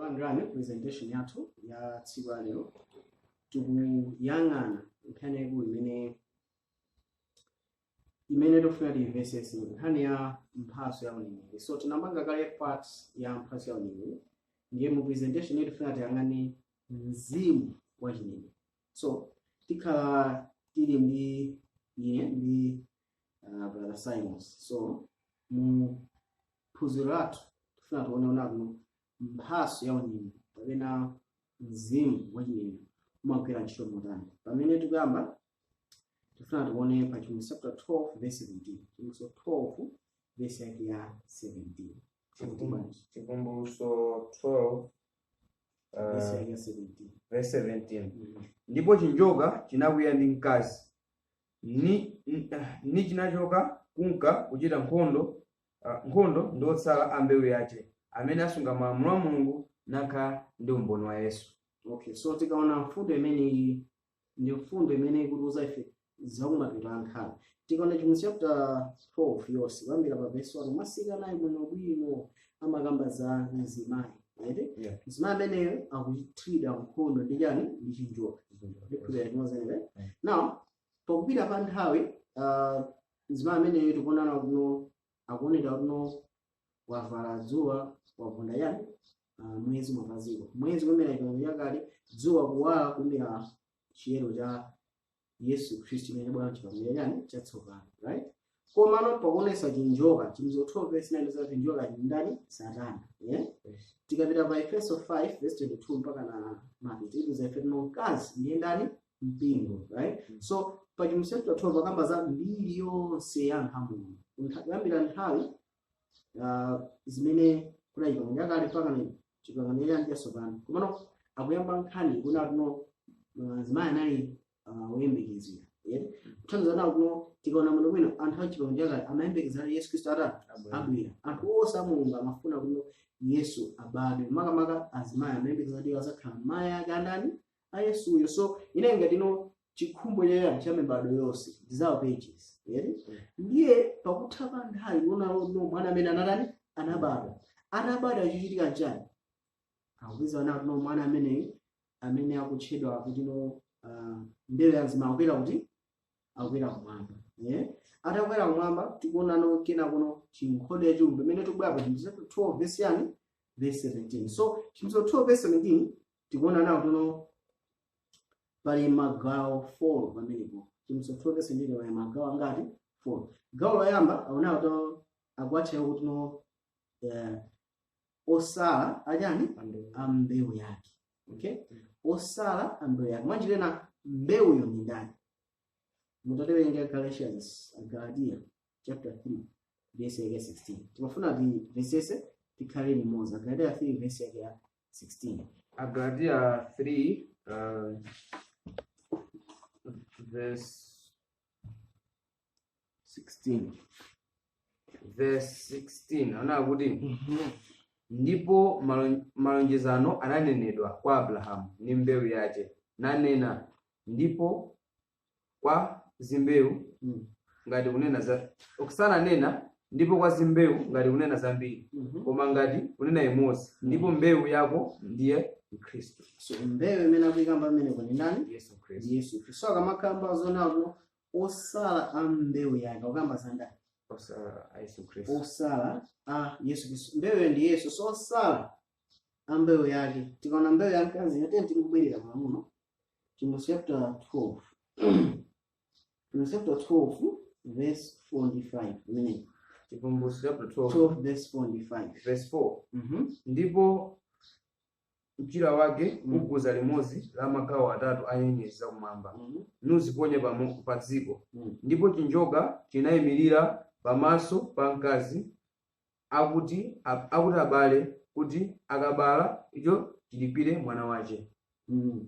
Takulandirani presentation yathu ya tsiku la lero. Tikuyang'ana nkhani yaikulu imene tikufuna tiyimvetsetse, nkhani ya mphatso ya uneneri. So tinapanga kale part ya mphatso ya uneneri, ndiye mu presentation yetu tifuna tiyang'ane mzimu wa chineneri. So tikhala tili ndi ine ndi Brother Simons. So mu phunziro lathu tifuna tione onako mphatso ya uneneri kapena mzimu wa chineneri umagwira ntchito motani. Pamene tikuyamba, tifuna tione pa Chivumbulutso chapter 12 verse 17. Chivumbulutso 12 verse yake ya 17. Chivumbulutso 12 verse yake ya 17. Verse 17. Ndipo chinjoka chinakwiya ndi mkazi ni chinachoka kunka kuchita nkhondo ndi otsala a mbewu yace, amene asunga malamulo a Mulungu nakhala ndi umboni wa Yesu. Okay, so tikaona mfundo imeneyi, ndi mfundo imene ikutiuza ife zakumapeto a nkhani. Tikaona Chivumbulutso chapter 12 yonse, kuyambira pa verse 1 masika nayi bwinobwino, amakamba za mzimayi, right? Yeah. Mzimayi ameneyo akuthira nkhondo ndi chani? Ndi chinjoka. Ndikhulupirira chimodzimodzi. Now pakupita pa nthawi, mzimayi ameneyo tikuonana kuno akuoneka kuno wavala dzuwa, wavunda yani, mwezi mwapaziko, mwezi kuyimira chipangano chakale, dzuwa kuwala kuyimira chiyero cha Yesu Khristu imene bwana chipangano chani? Chatsopano, right? Komano pakuonesa chinjoka, Chivumbulutso 12 verse 9 za chinjoka ndi ndani? Satana, yeah? Yes. Tikapita pa Efeso 5 verse 22 mpaka na mapeto, ikuza ife tino mkazi ndiye ndani? Mpingo, right? Mm. So pa Chivumbulutso chapter 12 akamba za mbiri yonse ya anthu a Mulungu, kuyambira nthawi zimene kuna chipangano chakale mpaka na chipangano chani? Chatsopano. Komano akuyamba nkhani kuna kuno mzimayi anali woyembekezera, yeah? Kuthandiza nawo kuno, tikaona muno bwino, anthu a chipangano chakale amayembekezera Yesu Khristu ata abwera. Anthu onse a Mulungu amafuna kuno Yesu abadwe, makamaka azimayi amayembekezera kuti azakhala mayi ake andani? A Yesuyo. So ine ngati ino chikhumbo chayani cha mibado yonse, desire pages, yeah? Ndiye pakutha pa nthawi kuona no mwana amene anatani? Anabadwa. Atabadwa, chichitika nchani? Akupeza ana no mwana ameneyu amene akutchedwa kuti no mbewu ya mzimayi akukwera kuti? Akukwera kumwamba, yeah? Atakwera kumwamba, tikuona no kena kuno chinkhondo yachilumba imene tikubwera pa Chivumbulutso 12 verse yani? Verse 17. So Chivumbulutso 12 verse 17, tikuona nawo kuno pali magawo 4 pamenepo. Chivumbulutso 12 verse 17, pali magawo angati? 4. Gawo loyamba akuona kuti akuatchera kuti no osala achani? A mbewu yake, okay? Osala a mbewu yake. Mwanjirena mbewuyo ndi ndani? Mutatiwerenga Galatians, Galatia chapter 3 verse yake 16. Timafuna timvetsetse, tikhale limodzi. Galatia 3 verse yake ya 16. Agalatia 3 verse 16. Verse 16 anena kuti, "Ndipo malonjezano ananenedwa kwa Abrahamu ndi mbewu yace, nanena, ndipo kwa zimbewu ngati kunena za, sananena ndipo kwa zimbewu ngati kunena zambiri, koma ngati kunena imodzi, ndipo mbewu yako ndiye Khristu." So mbewu imene akuyikamba pamenepo ndi ndani? Yesu Khristu. Ndi Yesu Khristu. So akamakamba zonazo osala a mbewu yake, akukamba za ndani? Osala a Yesu Khristu. Osala a Yesu Khristu. Mbewuyo ndi Yesu. So osala a mbewu yake, tikaona mbewu ya mkazi yatene, tikubwerera malamulo, Chivumbulutso chapter 12, Chivumbulutso chapter 12 verse 4 ndi 5 imeneyi. Chivumbulutso chapter 12. 12 verse 4 ndi 5. Verse 4. Ndipo mchira wake uguza limodzi la magawo atatu a nyenyezi zakumwamba, nuziponya pa dziko. Ndipo chinjoka chinayimirira pamaso pa mkazi akuti abale, kuti akabala icho chilipire mwana wace.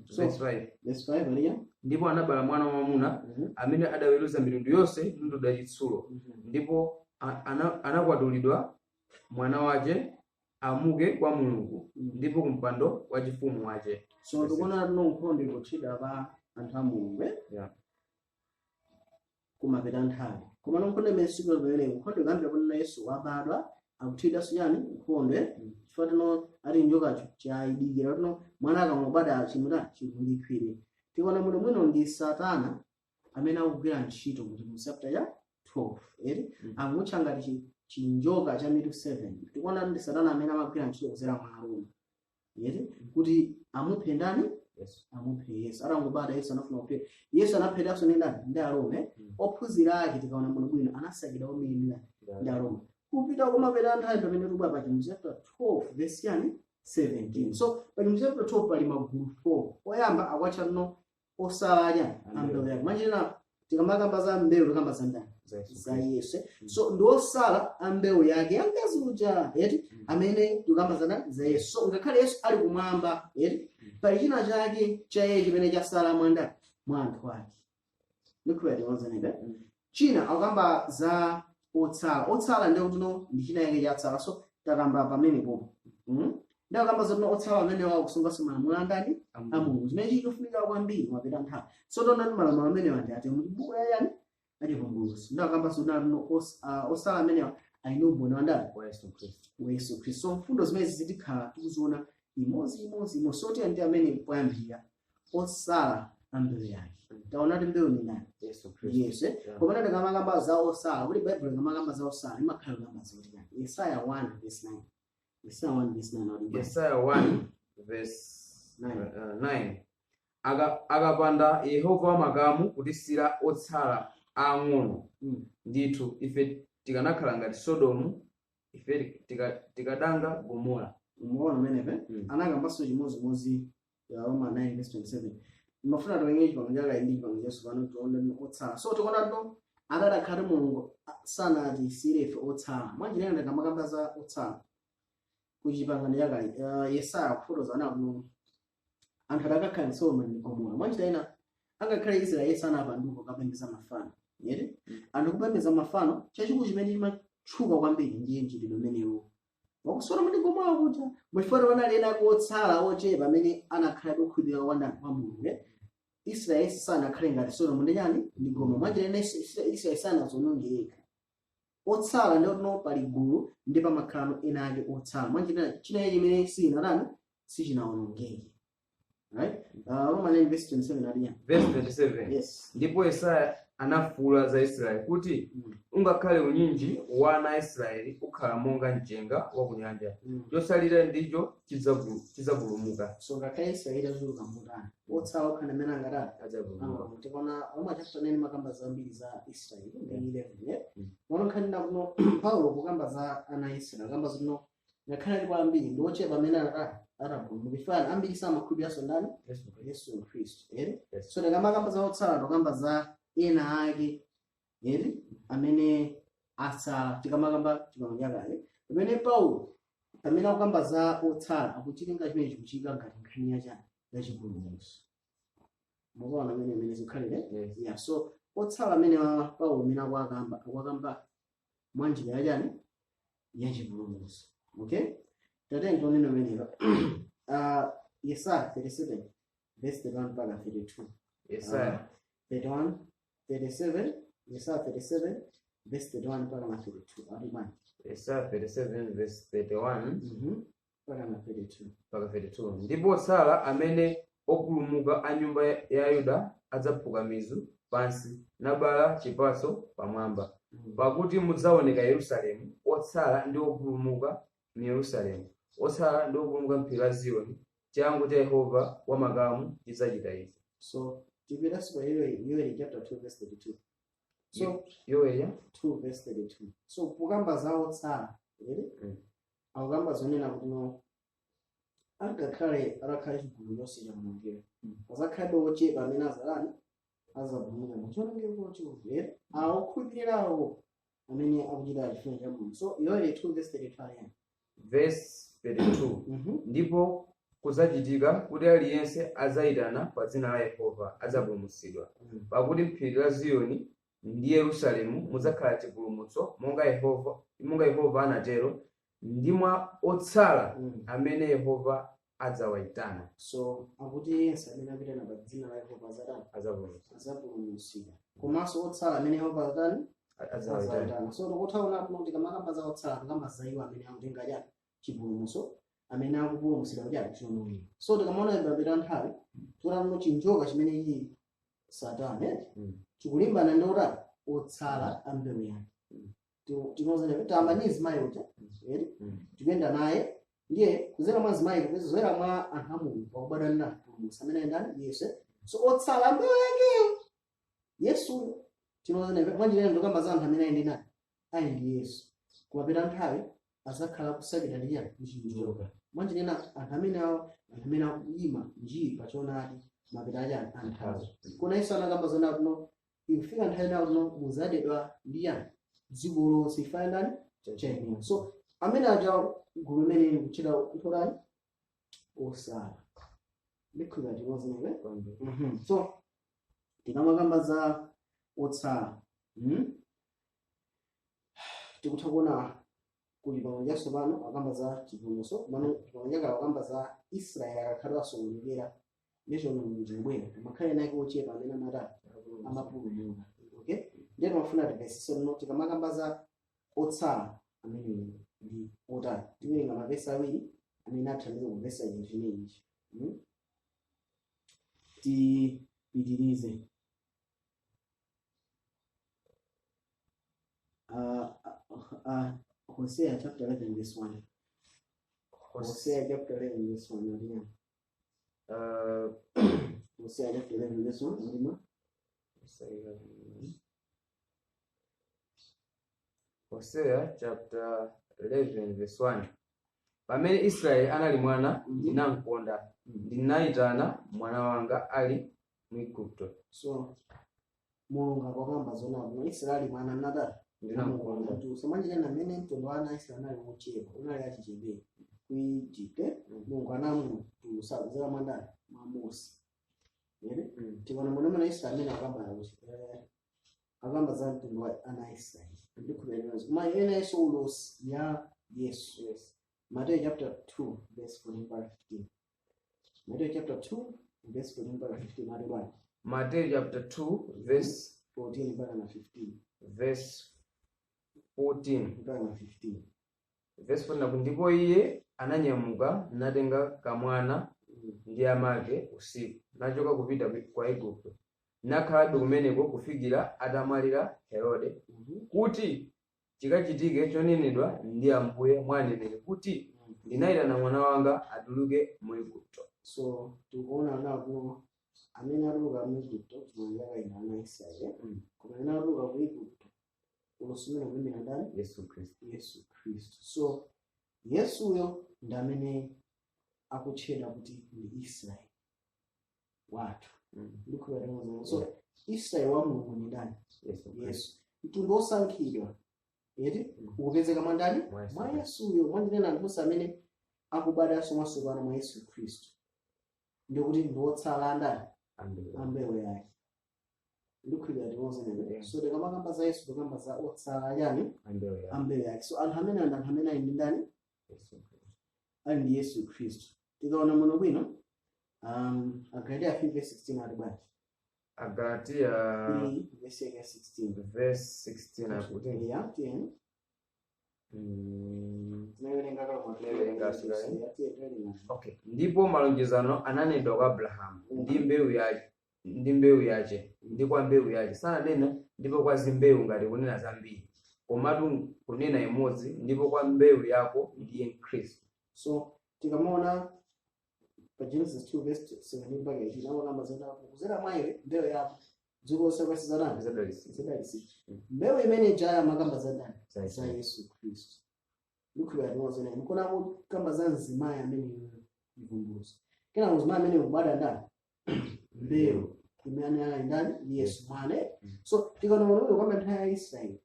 So Verse 5. Verse 5 aliya. Ndipo anabala mwana wamwamuna, amene adaweruza mitundu yonse ndi ndodo yachitsulo. Ndipo anakwatulidwa mwana wace amuke kwa Mulungu ndipo kumpando wachifumu wace. So tikuona tino nkhondo ikuthidwa pa anthu a Mulungu, eh? Yeah. Kumapita nthawi, koma nkhondo imene sikupita pamenepo, nkhondo ikuyambira ponena Yesu wabadwa. Akuthidwanso chani? Nkhondo, eh? Chifukwa tino ati njokacho chayidikira tino mwana akamubada chimuta chimulikwire. Tikaona muno mwino ndi Satana amene akugwira ntchito kuti mu chapter ya 12, eri? Amutcha ngati chinjoka cha mitu 7. Tikuona ndi Satana amene amagwira ntchito kudzera mwa Aroma, eri, kuti amuphe ndani? Yesu. Amuphe Yesu. Atangobada Yesu anafuna kuphe Yesu, anaphedwanso ndi ndani? Ndi Aroma, eh? Ophunzira ake, tikaona muno bwino, anasakidwa kwambiri ndi ndani? Ndi Aroma. Kupita kumapeta nthawi pamene tikubwa pa Chivumbulutso chapter 12 verse yani? 17. So pa Chivumbulutso chapter 12 pali magulu 4. Oyamba akwatcha no osala aja ambewu yake. Mwanjira tikamakamba za mbewu, tikamba za ndani? Za Yesu Za Khristu. Yesu. So ndi osala a mbewu yake yamkazi uja, eti? Amene tikamba za ndani? Za Yesu. So ngakhale Yesu ali kumwamba, eti, pali china chake cha iye chimene chasala mwanda mwa anthu ake. Ndikhulupirira tikonzanebe. China akukamba za otsala. Otsala ndiye kuti no ndi china yake chatsala. So takamba pamenepo. Ndiye akukamba za no otsala amene wakusunganso malamulo andani? A Mulungu, chimene chili chofunika kwambiri mapita nthawi. So tonani malamulo amenewa ndi ati mu buku la yani? Achivumbulutso. Ndiye akukamba zonani osala amenewa ali ndi umboni wa ndani? Wa Yesu Khristu. Wa Yesu Khristu. So mfundo zimene zitikhala tikuziona imodzi imodzi imodzi. So tiye ndi amene poyambirira osala a mbewu yake. Taona kuti mbewu ni ndani? Yesu Khristu. Yesu, eh? Komana tikamakamba za osala, kuti Baibulo ikamakamba za osala imakhala kamba zoti chani? Yesaya 1 verse 9. Yesaya 1 verse 9 akuti bwanji? Yesaya 1 verse 9. 9. Akapanda Yehova wamakamu kutisiyira otsala ang'ono, ndithu ife tikanakhala ngati Sodomu, ife tikadanga Gomora. Umuona umenepe? Anakambanso chimodzimodzi ya Roma 9 verse 27. Mafuna tiwenge chipangano chakale ndi chipangano chatsopano, tione ndi otsala. So tikuona to akadakhale Mulungu sanatisiyire ife otsala. Mwanjira ina tikamakamba za otsala ku chipangano chakale, Yesaya akufotokoza ana kuti anthu adakakhala Sodoma ndi Gomora. Mwanjira ina angakhale Israeli sanapanduka kapembedza mafano, yeti? Anthu kupembedza mafano, chachikulu chimene chimatchuka kwambiri ndiye mchitidwe umenewo waku Sodoma ndi Gomora kuja. Muchifukwa panali ena otsala ochepa amene anakhala okhulupirira kwa ndani? Kwa Mulungu, eh? Israeli sanakhale ngati Sodomu ndi chani? Ndi Gomora. Mwanjira ina Israeli sanazononge yekha. Otsala ndi otino pali gulu ndi pamakhalano ena ake otsala. Mwanjira ina china chimene sinatani, sichinawonongeke, right? Roma 9 verse 27 ali yani? Verse 27. Yes. Ndipo Yesaya anafuwula za Israeli kuti, ungakhale unyinji wa ana a Israeli ukhala monga mchenga wa ku nyanja, chosalira ndicho chidzapulumuka. So ngakhale Israeli itachuluka motani, otsala okhala amene angatani? Adzapulumuka. Tikaona Roma chapter 9 makamba zambiri za Israeli ndi 11, yeah? Mono nkhani ndakuno Paulo kukamba za ana a Israeli, akamba zino ngakhale alipo ambiri, ndi ochepa amene anatani? Atapulumuka. Chifukwa ambiri samakhulupiriranso ndani? Yesu Khristu. Yesu Khristu, ere? Yes. So tikamakamba za otsala, tikamba za ena ake, ere, amene atsala tikamakamba chipangano chakale. Pamene Paulo pamene akukamba za otsala, akuchitenga chimene chikuchitika ngati nkhani yachani? Yachipulumutso. Mukuona amene amene zikhalire? Yes. Yeah, so otsala amene wa Paulo amene akuakamba, akuakamba mwanjira yachani? Yachipulumutso. Okay, tatene tionene amenepa Yesaya 37 verse 31 mpaka 32. Yesaya 31 37, Yesaya 37 verse 31 mpaka na 32 ali bwanji? Yesaya 37 verse 31 Mpaka na 32. Mpaka 32. Ndipo otsala amene opulumuka a nyumba ya Yuda adzaphuka mizu pansi, nabala chipatso pamwamba. Pakuti mudzaoneka Yerusalemu otsala ndi opulumuka mu Yerusalemu, otsala ndi opulumuka m'phiri la Ziyoni. Changu cha Yehova wamakamu chidzachita ichi. So tipitaso pa Yoeli chapter 2 verse 32. So Yoeli 2 verse 32. So kukamba za otsala, ere? Akukamba zonena kuti no angakhale atakhale chigulu chonse chakunongeka, azakhalabe ochepa amene azalani? Azapulumuka muchionongeko ere, awokhulupirirawo amene akuchita chifuniro cha Mulungu. So Yoeli 2 verse 32 ayani? Verse 32. Ndipo kudzachitika kuti aliyense adzayitana pa dzina la Yehova adzapulumutsidwa. Pakuti m'phiri la Ziyoni ndi Yerusalemu mudzakhala chipulumutso, monga Yehova anatero, ndi mwa otsala amene Yehova adzawayitana. So akuti yense amene apitana pa dzina la Yehova azatani? Adzapulumutsidwa. Azapulumutsidwa. Komanso otsala amene Yehova azatani? Adzawayitana. Azawayitana. So tikuthaona kuno tikamakamba za otsala, tikamba za iwo amene akutenga chani? Chipulumutso, amene akupulumutsidwa kuchani? Chiwonongeko. So tikamaona mapita nthawi, tikuona kuno chinjoka chimene chili Satana, eh? Chikulimbana ndi otani? Otsala a mbewu yake. Tinozene tamba ndi mzimayi uja, eri? Tikuyenda naye, ndiye kuzera mwa mzimayi, kuzera mwa anthu a Mulungu pakubadwa ndi mpulumutsi amene ali ndani? Yesu. So otsala a mbewu yakeyo, Yesu. Tinozene mwanjira ndikamba za anthu amene ali ndi ndani? Ali ndi Yesu. Kumapita nthawi azakhala kusakidwa ndi chani? Ndi chinjoka. Mwanjira anthu amene awo, anthu amene akuyima njii pachoonadi mapita achani? Anthawi. Kuna Yesu anakamba zona kuno, ikufika nthawi nawo kuno muzadedwa ndi yani? Dziko lonse ifane ndani? Chainiyo. So amene aja, gulu limene ili kuchita ntholani osala, ndikhulupirira tinozenepe. Kwambiri. So tikamakamba za otsala, Tikutha kuona kuti pangano chatsopano akamba za chipulumutso, mano pangano chakale akamba za Israeli akakhala asokonekera ndi chibwera, amakhale nake ochepa amene amatani? Amapulumuka. Okay, ndiye timafuna timvetsetse no tikamakamba za otsala amene ndi otani. Tiwerenga mavesi awiri amene athandiza kumvetsa chinthu chimenechi. Tipitirize. Hosea chapter 11 verse 1. Hosea chapter 11 verse 1 Marina. Hosea chapter 11 verse 1, Marina. Hosea chapter 11 verse 1. Pamene Israeli anali mwana, ndinamkonda, ndinayitana mwana wanga ali mu Igupto. So Mulungu akakamba zona kuno Israeli mwana natali Ndinamkonda. Samwanjirena amene mtundu wa ana Israeli anali wochepa, unali achichepere ku Egypt, eh? Mulungu anamutulutsa kudzera mwa ndani? Mwa Mose. Ere? Tikaona muno mwana Israeli amene akamba kuti akamba za mtundu wa ana Israeli. Ndikhulupirira ma ena Yesu ulosi ya Yesu. Yes. Matthew chapter 2 verse 14 mpaka 15. Matthew chapter 2 verse 14 mpaka 15 ati bwanji? Matthew chapter 2 verse 14 mpaka na 15. Verse 14 mpaka na 15. Verse 14 naku, ndipo iye ananyamuka natenga kamwana ndi amake usiku, nachoka kupita kwa Igupto, nakhalabe kumeneko kufikira atamwalira Herode, kuti chikachitike chonenedwa ndi Ambuye mwa aneneri kuti, "Ndinayitana mwana wanga atuluke mu Igupto." So tikuona napo amene atuluka mu Igupto chimwe ana Israeli, koma amene atuluka ku Igupto ulosi umene kuyimira ndani? Yesu Khristu. Yesu Khristu. So Yesuyo ndi amene akutchedwa kuti ndi Israeli wathu. Ndikhulupirira. So Israeli wa Mulungu ndi ndani? Yesu Khristu. Yesu, mtundu wosankhidwa eti, ukupezeka mwa ndani? Mwa Yesu. Mwa Yesuyo. Mwandinena anthu onse amene akubadwanso mwatsopano mwa Yesu Khristu ndikuti ndi wotsala andani? Ambewu. Ambewu yake. Ndikhulupirira timozenene. Yeah. So tikamakamba za Yesu, tikamba za otsala yani? Ambewu yake. Ambewu yake. So anthu amene ndi anthu amene ali ndi ndani? Yesu Khristu. Ali ndi Yesu Khristu. Tikaona muno bwino, Agalatia 3 verse 16 ati bwanji? Agalatia 3 verse yake 16. Verse 16 akuti, Yeah, tiyeni. Tinawerenga kale kwa Tinawerenga kale. Yeah, tiye tiwerenga. Okay. Ndipo malonjezano ananenedwa kwa Abrahamu ndi mbewu yake, ndi mbewu yache, ndi kwa mbewu yache. Sananena ndipo kwa zimbewu ngati kunena zambiri, komatu kunena imodzi, ndipo kwa mbewu yako, ndiye Khristu. So tikamaona pa Genesis 2 verse 17 mpaka 18, amakamba zoti kuzera mwa iwe, mbewu yako, dziko lonse lapansi zadani? Zadalitsidwa. Zadalitsidwa. Mbewu imene jaya amakamba za ndani? Za Za Yesu Khristu. Ndikhulupirira timozenene. Mukona kukamba za mzimayi amene mvumbuluso kena mzimayi amene kubada ndani? Mbewu imene ali ndani? Yesu mwana. So tikaona uyo kwamba nthawi ya Israeli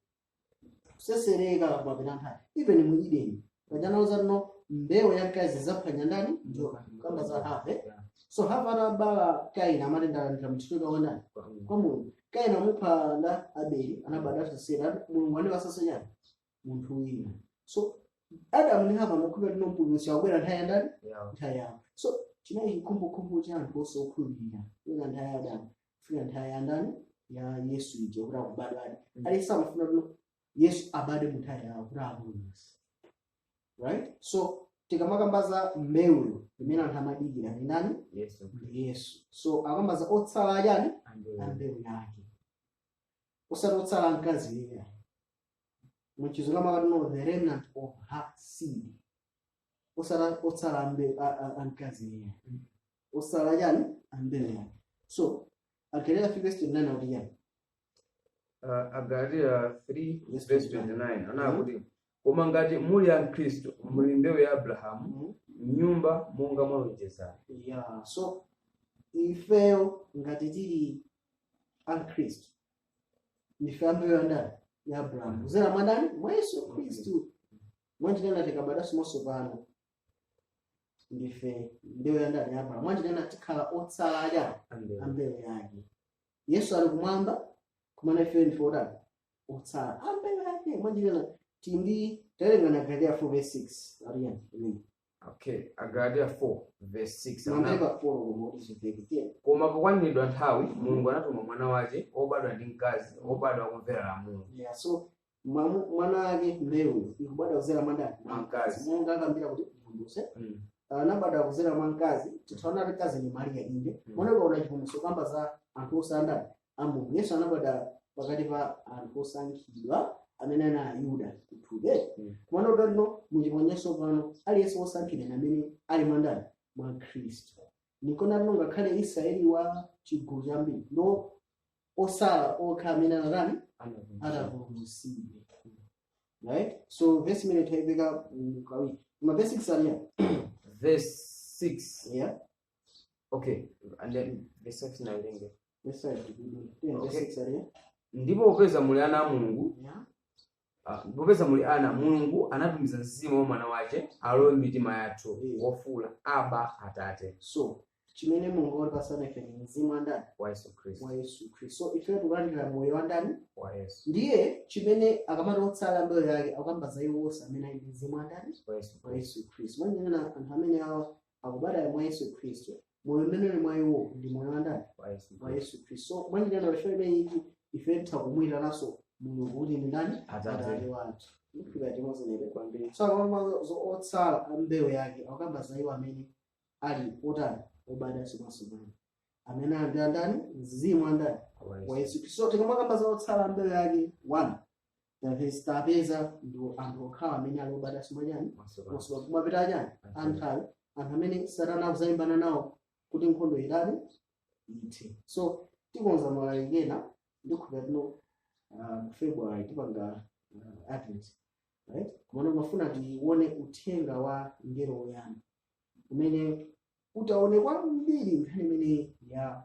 kusesereka kumapita nthawi, even mu Eden pajanauza no mbewu ya mkazi zaphwanya ndani? Njoka. Kamba za Hava, eh? So Hava atabala Kaini amati ndalandira mtchito wa ndani? Kwa Mulungu. Kaini amupha nda Abeli, anabada Sera. Mulungu andiwasasonyani munthu wina. So Adamu ndi Hava amakhulupirira tino mpulumutsi wabwera nthawi ya ndani? Yeah. Nthawi yawo. So chinali chikhumbokhumbo cha anthu onse okhulupirira kufika nthawi ya Adamu, kufika nthawi ya ndani? Ya Yesu ija kuti akubadwadi, aliyense amafuna kuti Yesu abadwe mu nthawi yawo kuti apulumutse, right? So tikamakamba mbewuyo imene anthu amadikira ndi ndani? Yesu. Ndi Yesu. So akamba za otsala achani? Ambewu. Ambewu yake, osati otsala mkazi yeye. Muchizungu amakati no, the remnant of her seed, osati otsala amkazi yeye, otsala chani? Ambewu yake. So Agalatiya 3 verse 29 akuti chani? Agalatiya 3 Verse verse 29. 29 anaa kuti, koma ngati muli a Khristu, muli mbewu ya Abrahamu, nyumba monga mwa lonjezano. Yeah, so ifeyo ngati tili akhristu, ndife ambewu ya ndani? Ya Abrahamu, kuzera mwa ndani? Mwa Yesu Khristu. Mwanjinena tikabadwanso mwatsopano, ndife mbewu ya ndani? Ya Abrahamu. Mwanjinena tikhala otsala achani? Ambewu. Ambewu yake. Yesu ali kumwamba, kumana ife ndife otani? Otsala ambewu yake. Mwanjinena tindi tawerengana Galatiya 4 verse 6 ariyani imene. Okay, Agalatiya 4 verse 6 Mamveka 4 koma kuti zimveke. Koma pokwaniridwa nthawi, Mulungu anatuma mwana wake wobadwa ndi mkazi, wobadwa kumvera lamulo. Yeah, so mwana wake, mbewu ikubadwa kuzera mwa ndani? Mwa mkazi. Monga akambira kuti mvumbuse anabadwa kuzera mwa mkazi, tithaona kuti mkazi ni Mariya, inde. Mwana ukaona chivumbulutso kamba za anthu osandani a Mulungu, Yesu anabadwa pakati pa anthu osankhidwa amene ana Ayuda kuthupi. Kumana utano muchiponyeso pano, aliyense wosankhidwa ndi amene ali mwa ndani? Mwa Khristu. Nikona tino ngakhale Israeli wa chigulu chambiri ndo osala okha amene anatani? Atapulumutsidwe, right? So verse imene tayipeka kawiri, ma verse 6 aliya. Verse 6. Yeah. Okay, and then verse 6 nailenge. Verse 5 tikudula. Verse 6 aliya. Ndipo popeza muli ana a Mulungu, popeza muli ana, Mulungu anatumiza mzimu wa mwana wake alowe m'mitima yathu, wofuula, "Aba, Atate." So chimene Mulungu watipasana ife ni mzimu wa ndani? Wa Yesu Khristu. Wa Yesu Khristu. So ife tikulandira moyo wa ndani? Wa Yesu. Ndiye chimene akamati otsala mbewu yake, akukamba za iwo onse amene ali ndi mzimu wa ndani? Wa Yesu. Wa Yesu Khristu. Mwanjenena anthu amene awa akubadwa mwa Yesu Khristu, moyo umene uli mwa iwo ndi moyo wa ndani? Wa Yesu. Wa Yesu Khristu. So mwanjenena ife imene ichi ife titha kumwitananso Mulungu kuti ndi ndani? Atate. Atate wathu. Ndikhulupirira timozenere. Kwambiri. So akamba otsala a mbewu yake, akukamba za iwo amene ali otani? Obadwanso mwatsopano, amene ali ndi andani? Mzimu andani? Wa Wa Yesu. Yesu Khristu. So tikamakamba za otsala mbewu yake, one, tapeza ndi anthu okhawa amene ali obadwanso mwachani? Mwatsopano. Mwatsopano. Kumapita achani? Anthawi, anthu amene Satana akuzalimbana nawo kuti nkhondo itani? Ithe. So tikonza malaliki ena. Ndikhulupirira tino mu February tipanga Advent, right? Komano mafuna tione uthenga wa mngelo woyamba umene utaone kwambiri nkhani imene ya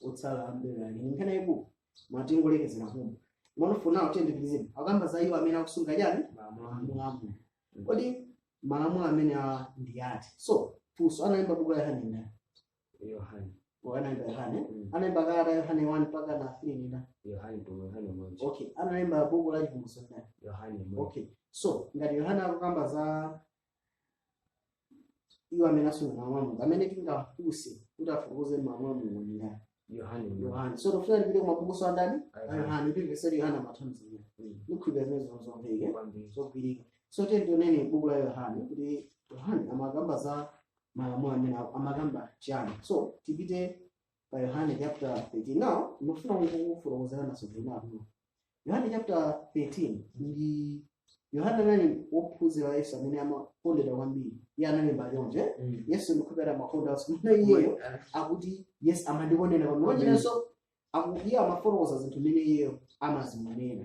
otsala mbewu yake. Ni nkhani yayikulu, mwatingolekezera pomwe. Mwanofuna tiyendepilizeni, akamba za iwo amene akusunga chani? Malamulo. Malamulo a Mulungu. Kodi malamulo amene awa ndi ati? So funso, analemba buku la Yohane ndani? Yohane. Analemba Yohane. Mm. Analemba kalata ya Yohane 1 mpaka na 3 ndi ndani? Yohane, mtumwi Yohane mmodzi. Okay, analemba buku la Chivumbulutso ndani? Yohane mmodzi. Okay, so ngati Yohane akukamba za iwo amene asunga malamulo a Mulungu, amene tingafunse kuti afotokoze malamulo a Mulungu ndi ndani? Yohane mmodzi. Yohane. So tofuna tipite ku mabukuso andani? A A Yohane. Yohane, timvesere Yohane amathandizira. Ndikhulupirira zimene zomveke. Kwambiri. Zogwirika. So tiye tionene buku la Yohane kuti Yohane amakamba za malamulo amene amakamba chani. So tipite pa Yohane chapter 13. Now ndikufuna kufotokozera naso bwino. Yohane chapter 13 ndi Yohane anali wophunzira wa Yesu amene amakondedwa kwambiri. Iye analemba chonje. Yesu ndikhulupirira amakonda onse, mene iyeyo akuti Yesu amandikondera kwambiri. Mwanjenenso iye amafotokoza zinthu mmene iyeyo amazimonera,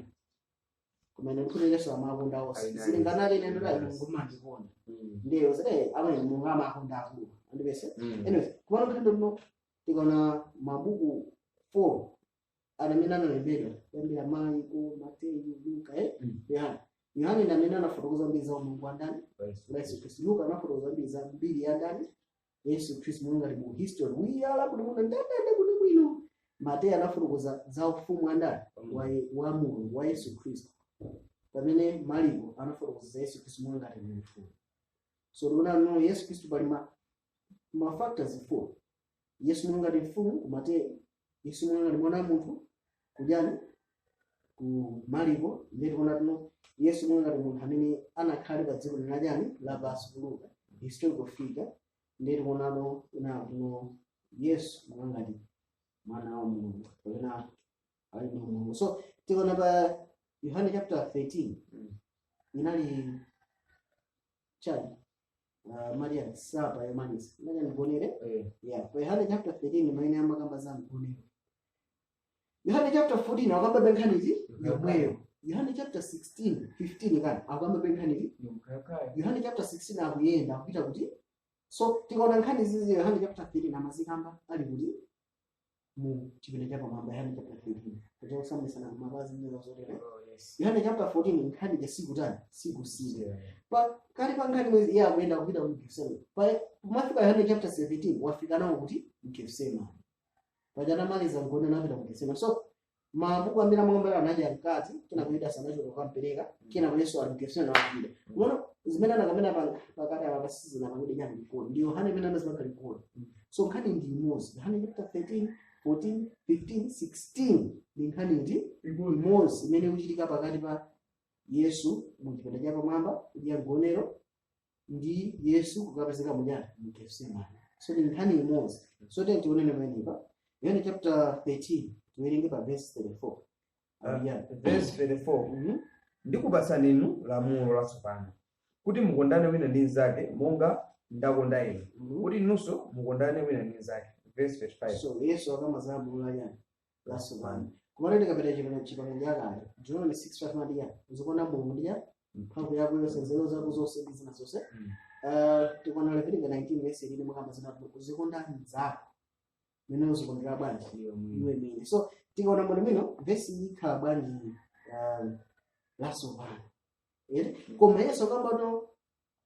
kumene ndikhulupirira Yesu amakonda onse. Ayi, Zilinganali ine ndoti Yes. Mulungu mandikonda, ndiyo zile amene Mulungu amakonda akulu andipese. Anyways, kumano nkhani lino tikaona mabuku 4 amene analembedwa kuyambira Mariko, Mateyu, Luka, Yohane. Yohane ndi amene anafotokoza mbiri za Mulungu wa ndani? Wa Yesu. Wa Yesu Khristu. Luka anafotokoza mbiri za mbiri ya ndani? Yesu Khristu, mulungu ali mu history wiyala kuti muno ndandande kuti bwino. Mateyu anafotokoza za ufumu wa ndani? Wa Mulungu, wa Yesu Khristu, pamene Mariko anafotokoza za Yesu Khristu monga ngati munthu. So tikuona no Yesu Khristu pali ma factors 4: Yesu monga ngati mfumu ku Mateyu, Yesu monga ngati mwana wa munthu. Kujani ku Mariko, ndiye tikuona tino Yesu mwe ngati munthu amene anakhale pa dziko linachani lapansi kuluka historical figure. Ndiye tikuonano una kuno Yesu mwe ngati mwana wa Mulungu kapena ali ndi Mulungu. So tikuona pa Yohane chapter 13 inali chani, Maria supper yomaliza inali mgonero. Yeah, pa Yohane chapter 13 maene amakamba za mgonero. Yohane chapter 14 akamba benkhanizi yomweyo. Yohane chapter 16, 15 kani akamba benkhanizi. Yohane chapter 16 akuyenda akupita kuti. So tikaona nkhani zizi, Yohane chapter 13 amazikamba ali kuti mu chipinda chapamwamba. Yohane chapter 13 kuja kusambisana mapazi ndi zotero. Oh, yes. Yohane chapter 14 nkhani ja sikutani, sikusira pa kali pa nkhani mwezi iye akuyenda kupita ku Getsemani. Pa kumafika Yohane chapter 17 wafika nawo kuti Getsemani, paja anamaliza mgonero napita ku Getsemani. So mabuku ambiri amakombera anadya mkati, kena kuyida sanachoka kukampereka, kena Yesu ali Getsemani wakupita. Unaona zimene anakamena pakati apa pasizina pakuti chani record ndi Yohane imene anazipanga record. So nkhani ndi imodzi. Yohane chapter 13, 14, 15, 16 ndi nkhani ndi imodzi imene ikuchitika pakati pa Yesu mu chipinda chapamwamba kudya mgonero ndi Yesu kukapezeka munyani mu Getsemani. So ndi nkhani imodzi. So tiye tionene pamenepa Yohane chapter 13, tiwerenge pa verse 34. Aliyani? Verse 34. Ndikupatsani inu lamulo latsopano, kuti mukondane wina ndi mnzake monga ndakonda inu, kuti inunso mukondane wina ndi mnzake. Verse 35. So Yesu akamba lamulo yani latsopano. Kumene tikapita chipangano chakale, Deuteronomy 6:5 mati yani uzikonda Mulungu ndi yani mphamvu yako yonse, nzeru zako zonse ndi zina zonse. Tikuona Levitika 19 verse 18 makamba zina uzikonda mnzako mene uzikondera bwanji iwe mene. So tikaona bwino bwino vesi ikhala bwanji latsopano ere. Koma Yesu akamba no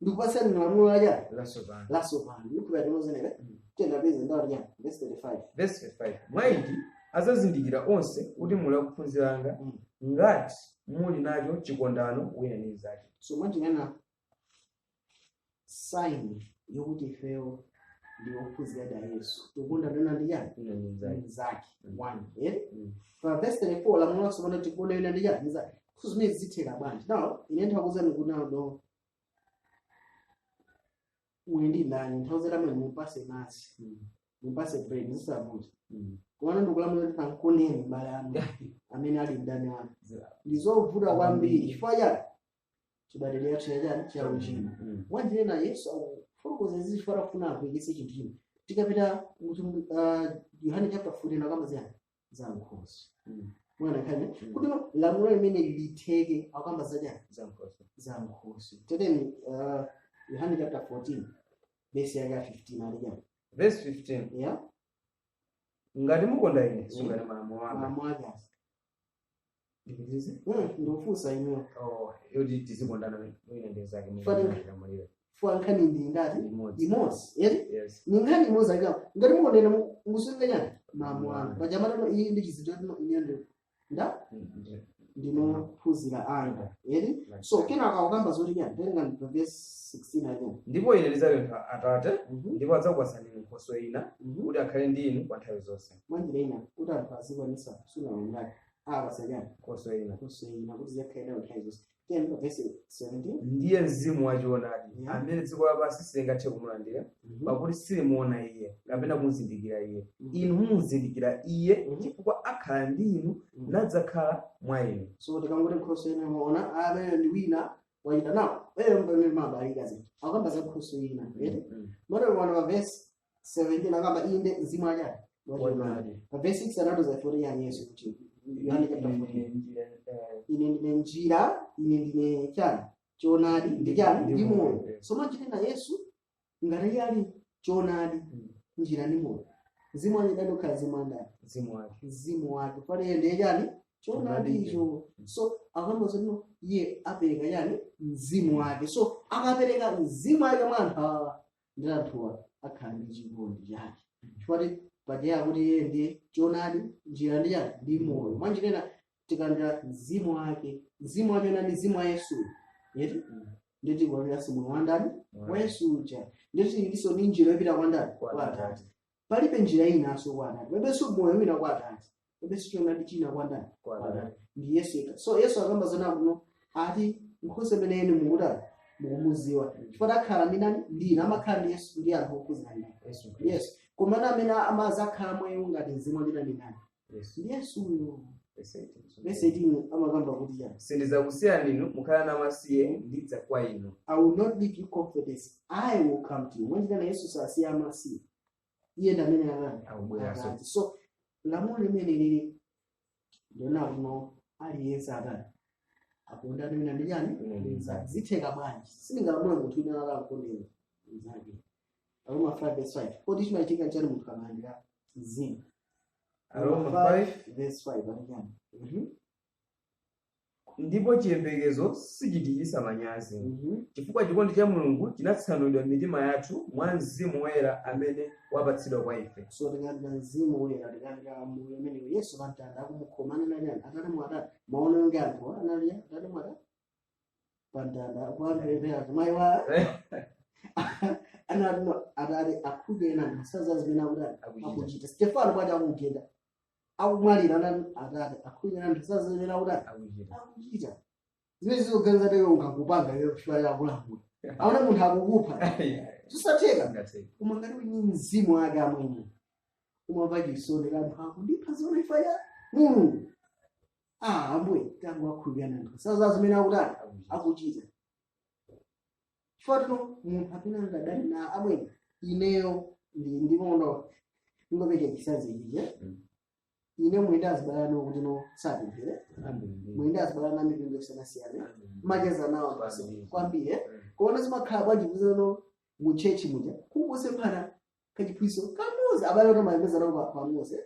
ndikupatsani lamulo laja latsopano. Latsopano ndikupita tinozenere tenda peze ndawo ya verse 35. Verse 35: mwa ichi adzazindikira onse kuti muli akuphunzira anga, ngati muli nacho chikondano wina ndi mnzake. So mwanjinena sign yokuti ifeyo ndi ophunzira da Yesu tikunda wina ndi yani wina ndi mnzake. Mnzake. One ere. Mm. Pa verse 34 lamulo latsopano tikonda wina ndi yani mnzake. So zimene zitheka bwanji? Now ine ndikuwuzani kuti now uli ndi ndani nthawi zera mupase madzi, mupase bread zisavuta. Koma ndikulamula kuti pankoneni mbale anu amene ali mdani wanu ndizovuta kwambiri. Chifukwa chani? Chibadwidwe yathu yachani cha uchimo. Wanjinena Yesu akufotokoza izi chifukwa akufuna akuyikitse chinthu chino. Tikapita kuti Yohane chapter 14 akamba ziyani za nkhosi. Mwana nkhani kuti no lamulo limene litheke akamba zachani Za nkhosi. Za nkhosi. Teteni Yohane chapter 14 verse yake ya 15 ali chani? Verse 15. Yeah. Ngati mukonda ine, sungani malamulo anga. Malamulo ake asi. Ndipitirize? Ndikufunsa inuyo. Oh, yoti tizikondana wina ndi mnzake. Fani- fuwa nkhani ndi ngati imodzi. Imodzi eri. Yes. Ni nkhani imodzi akama ngati mukondene musunga chani malamulo anga. Pajamatano iyi ndi chizindikiro tino ine ndi nda ndinophunzira anga eri. So kenaka akukamba zoti chani? Tenga pa verse 16 again. Ndipo ine ndidzapempha Atate, ndipo adzakupatsani inu nkhoswe ina, kuti akhale ndi inu kwa nthawi zonse. Mwanjira ina kuti anthu azikwanisa kusunga malamulo ake apasa chani? Nkhoswe ina. Nkhoswe ina kuti zikhale nawo nthawi zonse. Ten pa verse 17. Ndiye mzimu wachoonadi, amene dziko lapansi silingathe kumulandira, pakuti silimuona iye kapena kumuzindikira iye. Inu mumuzindikira iye, chifukwa akhala ndi inu, nadzakhala mwa inu. So tikangoti nkhoswe ina maona amene ndi wina wachita nawo eyo pamene mabalika zinthu akamba za nkhoswe ina ere. Motero pano pa verse 17 akamba inde mzimu achani wachoonadi. Pa verse 6 anatoza ifoti yani Yesu kuti Yohane chapter 14 ine ndine njira, ine ndine chani choonadi ndi chani ndi moyo. So machitena Yesu ngati iye ali choonadi, njira ndi moyo, mzimu wake ukhala mzimu wandani? Mzimu wake. Mzimu wake pali iye ndiye chani choonadi icho. So akamba zoti iye apereka chani mzimu wake. So akapereka mzimu wake mwa anthu awa ndi anthuwa akhala ndi chikondi chake, chifukwa paja kuti iye ndiye choonadi, njira ndi chani ndi moyo. Mwanjinena tikalandira mzimu wake, mzimu wake nani? Mzimu wa Yesu yeti. Nditi kulandira moyo wa ndani? Wa Yesu uja. Nditi ndiso ndi njira yopita kwa ndani? Kwa Atate. Palibe njira inanso kwa Atate, palibenso moyo wina kwa Atate. Kodi sichoonadi china kwa ndani? Kwa Atate. Ndi Yesu yekha. So Yesu akamba zona kuno ati nkhosa imene inu mukuti mukumuziwa, chifukwa takhala ndi nani? Ndi ine amakhala ndi Yesu ndi anthu ophunzira ndani? Yesu Khristu. Yesu. Komana amene amazakhala mwa iwo ngati mzimu ndi nani? Yesu. Ndi Yesuyo. Verse 18. Verse 18 amakamba kuti chani? Sindidzakusiyani inu mukhala namasiye, ndidza kwa inu. I will not leave you comfortless. I will come to you. Mwanjira Yesu sasiya amasiye. Iye ndi amene akani Akubweranso. akati. So lamulo limene lili ndona kuno aliyense atani akondane wina ndi chani? Wina ndi mnzake. Zitheka bwanji? Sindingalamule munthu wina akakonde mnzake. Aroma 5 verse 5. Kodi chimachitika chani munthu akalandira mzimu? Aroma 5 verse 5 ali chani? Ndipo chiyembekezo sichitichititsa manyazi, chifukwa chikondi cha Mulungu chinatsanulidwa m'mitima yathu mwa Mzimu Woyera amene wapatsidwa kwa ife. So tikalandira Mzimu Woyera, tikalandira moyo umenewo, Yesu pamtanda akumukhoma anali chani? Atate mwatani maono yonge anthu anali atate mwatani pamtanda kuampelepera mayi wa anati atate akhulupirira anthu asaza zimene akutani Akuchita. akuchita. Stefano bwati akumugenda akumwalira anati atate akhulupirira anthu asaza zimene akutani Akuchita. akuchita. Zimene zizoganiza teyo ungakupanga iwe kuchifukwa chakulamula aona munthu akukupha, zisatheka. Ngatheke. Koma ngati uli ndi mzimu wake amwene, umamva chisoni kanthu akundipha zona ifa ya Mulungu. Ah, ambuye tangu akhulupirana anthu saza zimene akutani Akuchita. akuchita. Chifukwa tino munthu amene angadani na amwene, ineyo ndimaona ingopeka chisanzo ichiche. Ine mwende azibalana kuti no sapemphere, mwende azibalana na mipingo yosiyanasiyana, macheza nawo anthu Kwambiri. kwambiri, eh? Kuona zimakhala bwanji kuzano mu church muja kungosemphana kachiphunzitso kamodzi, abale kuti amayembeza nawo pamodzi, eh?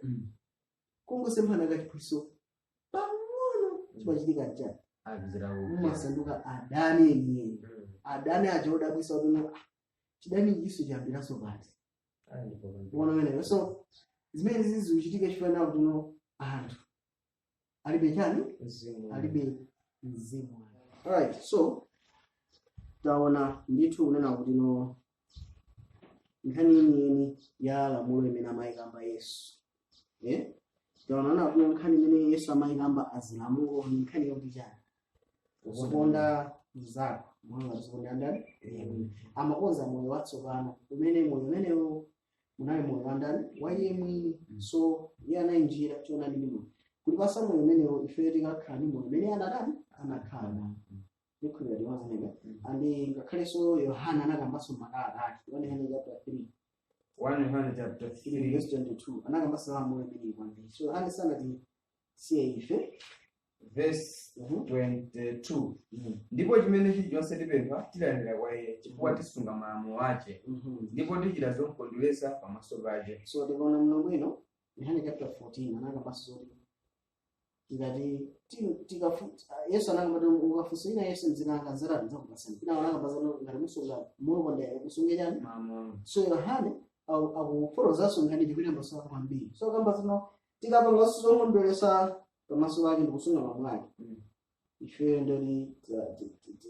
Kungosemphana kachiphunzitso pang'ono, chimachitika chani? Mumasanduka adani enieni, adani aja odabwisa kuti no, ah, chidani ichiso chiyambiraso pati? Kuona meneyo. So zimene zizichitika chifukwa kuti no anthu alibe chani? Alibe mzimu. Alright, so taona ndithu kunena kuti no nkhani yeniyeni ya lamulo imene amayikamba Yesu, eh? Taona na kuti nkhani imene Yesu amayikamba azilamulo ni nkhani yakuti chani? Uzikonda mnzako monga uzikonda ndani? Amakonza moyo watsopano umene moyo umenewo munali moyo wa ndani? Wa iye mwini. So iye anali njira, choonadi ndi moyo. Kuti pasa moyo umenewo ife tikakhala ndi moyo umene anatani? Anakhala nawo. Ndikhulupirira timazeneka andi ngakhalenso Yohana anakambanso makalata ake 1 Yohana chapter 3. 1 Yohana chapter 3 verse 22 anakambanso lamulo imene kwambiri. So Yohana sanati siye ife. Verse 22. Ndipo chimene chilichonse tipempha tilandira kwa iye, chifukwa tisunga malamulo ake ndipo tichita zomukondweretsa pamaso pake. So tikaona mlongo bwino Yohane chapter 14 anakambanso zoti ngati Yesu anakamba kuti ukafunsa ina Yesu mdzina langa nzatatu ndzakupasani. Ina anakamba zano ngati musunga mukonda musunge chani? Malamulo. So Yohane akufotokozanso nkhani chikuti maso ake kwambiri. So kamba zino tikapanga zokondweretsa pamaso pake ndikusunga malamulo ake, ife ndoti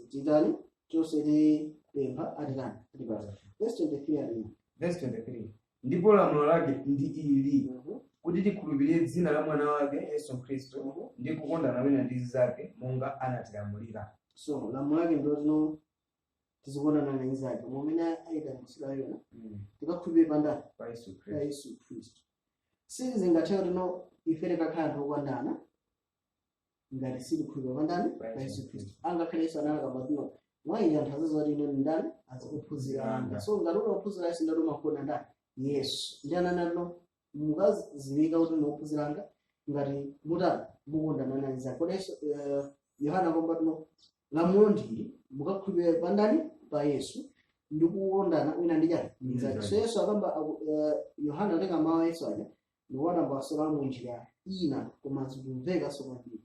titani? Tonse tipempha atitani? Atipasa. Verse 23 alina. Verse 23. Ndipo lamulo lake ndi ili, kuti tikhulupirire dzina la mwana wake Yesu Khristu ndi kukondana wina ndi zake monga anatilamulira. So lamulo lake ndotino tizikondana na anzake momene ayitanitsidwa yona, tikakhulupirire pandani? Pa Yesu Pa Khristu. Yesu Khristu. Sizingatheka tino ife tikakhala anthu okondana ngati sitikhulupirira pandani? Pa Pa Yesu Yesu Khristu. Angakhale Yesu analakamba tino mwa ine anthu azaziwa kuti ine ndani? Azikuphunzira anga. So ngati unaphunzira Yesu ndati umakonda ndani? Yesu. Ndi ananatino mukaziwika kuti mukuphunzira anga ngati mutani? Mukondana na anzake. Kodi Yesu, Yohana akomba tino lamulo ndili mukakhulupirira pandani? Pa Yesu ndikukondana wina ndi chani? Mnzake. So Yesu akamba Yohana atenga mawu a Yesu aja ndikuona mbasala mu njira ina koma zikumvekanso kwambiri.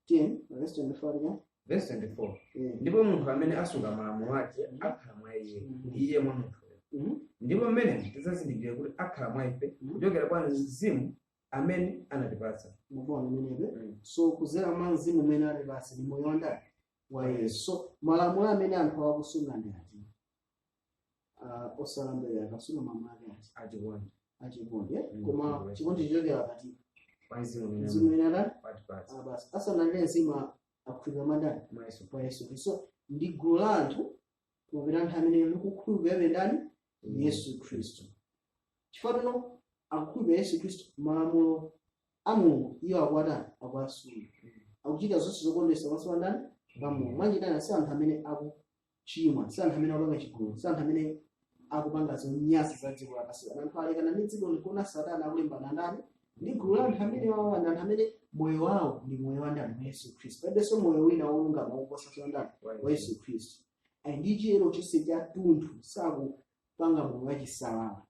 10 verse 24 ya. Verse 24. Eh. Ndipo munthu amene asunga malamulo ake akhala mwa iye, ndi iye mwa munthuyo. Ndipo mmene tidzazindikira kuti akhala mwa ife kuchokera kwa mzimu amene anatipatsa. Mukuona imenepe? So kuzera mwa mzimu umene atipatsa ndi moyo wandani? Wa Yesu. So malamulo amene anthu akusunga ndi ati? Osalambira akasunga malamulo ake ati? Achikondi. Achikondi, eh? Mm, Koma chikondi. chikondi chichokera pati? Kwa mzimu umene Mzimu umene atani? Watipatsa. Ah, basi asanalire mzimu akhulupirira mandani? Mwa Yesu. Kwa Yesu Khristu. So ndi gulu la anthu kumapita anthu amene likukhulupirira ndani? Yesu Khristu. Chifukwa tino akukhulupirira Yesu Khristu, malamulo a Mulungu iwo akuatani? Akuasunga, akuchita zonse zokondweretsa pamaso pa ndani? Pa Mulungu. Mwanjitana si anthu amene akuchimwa, si anthu amene akupanga chigololo, si anthu amene akupanga zonyansa za dziko lapansi. Anthu alekana ndi dziko likuona Satana akulimbana ndani? Ndi gulu la anthu amene wawa ndi anthu amene moyo wawo ndi moyo wa ndani? Wa Yesu Khristu. Palibenso moyo wina wolungama woposa wa ndani? Wa Yesu Khristu. Ali ndi chiyero chonse cha tunthu, sakupanga moyo wachisalala.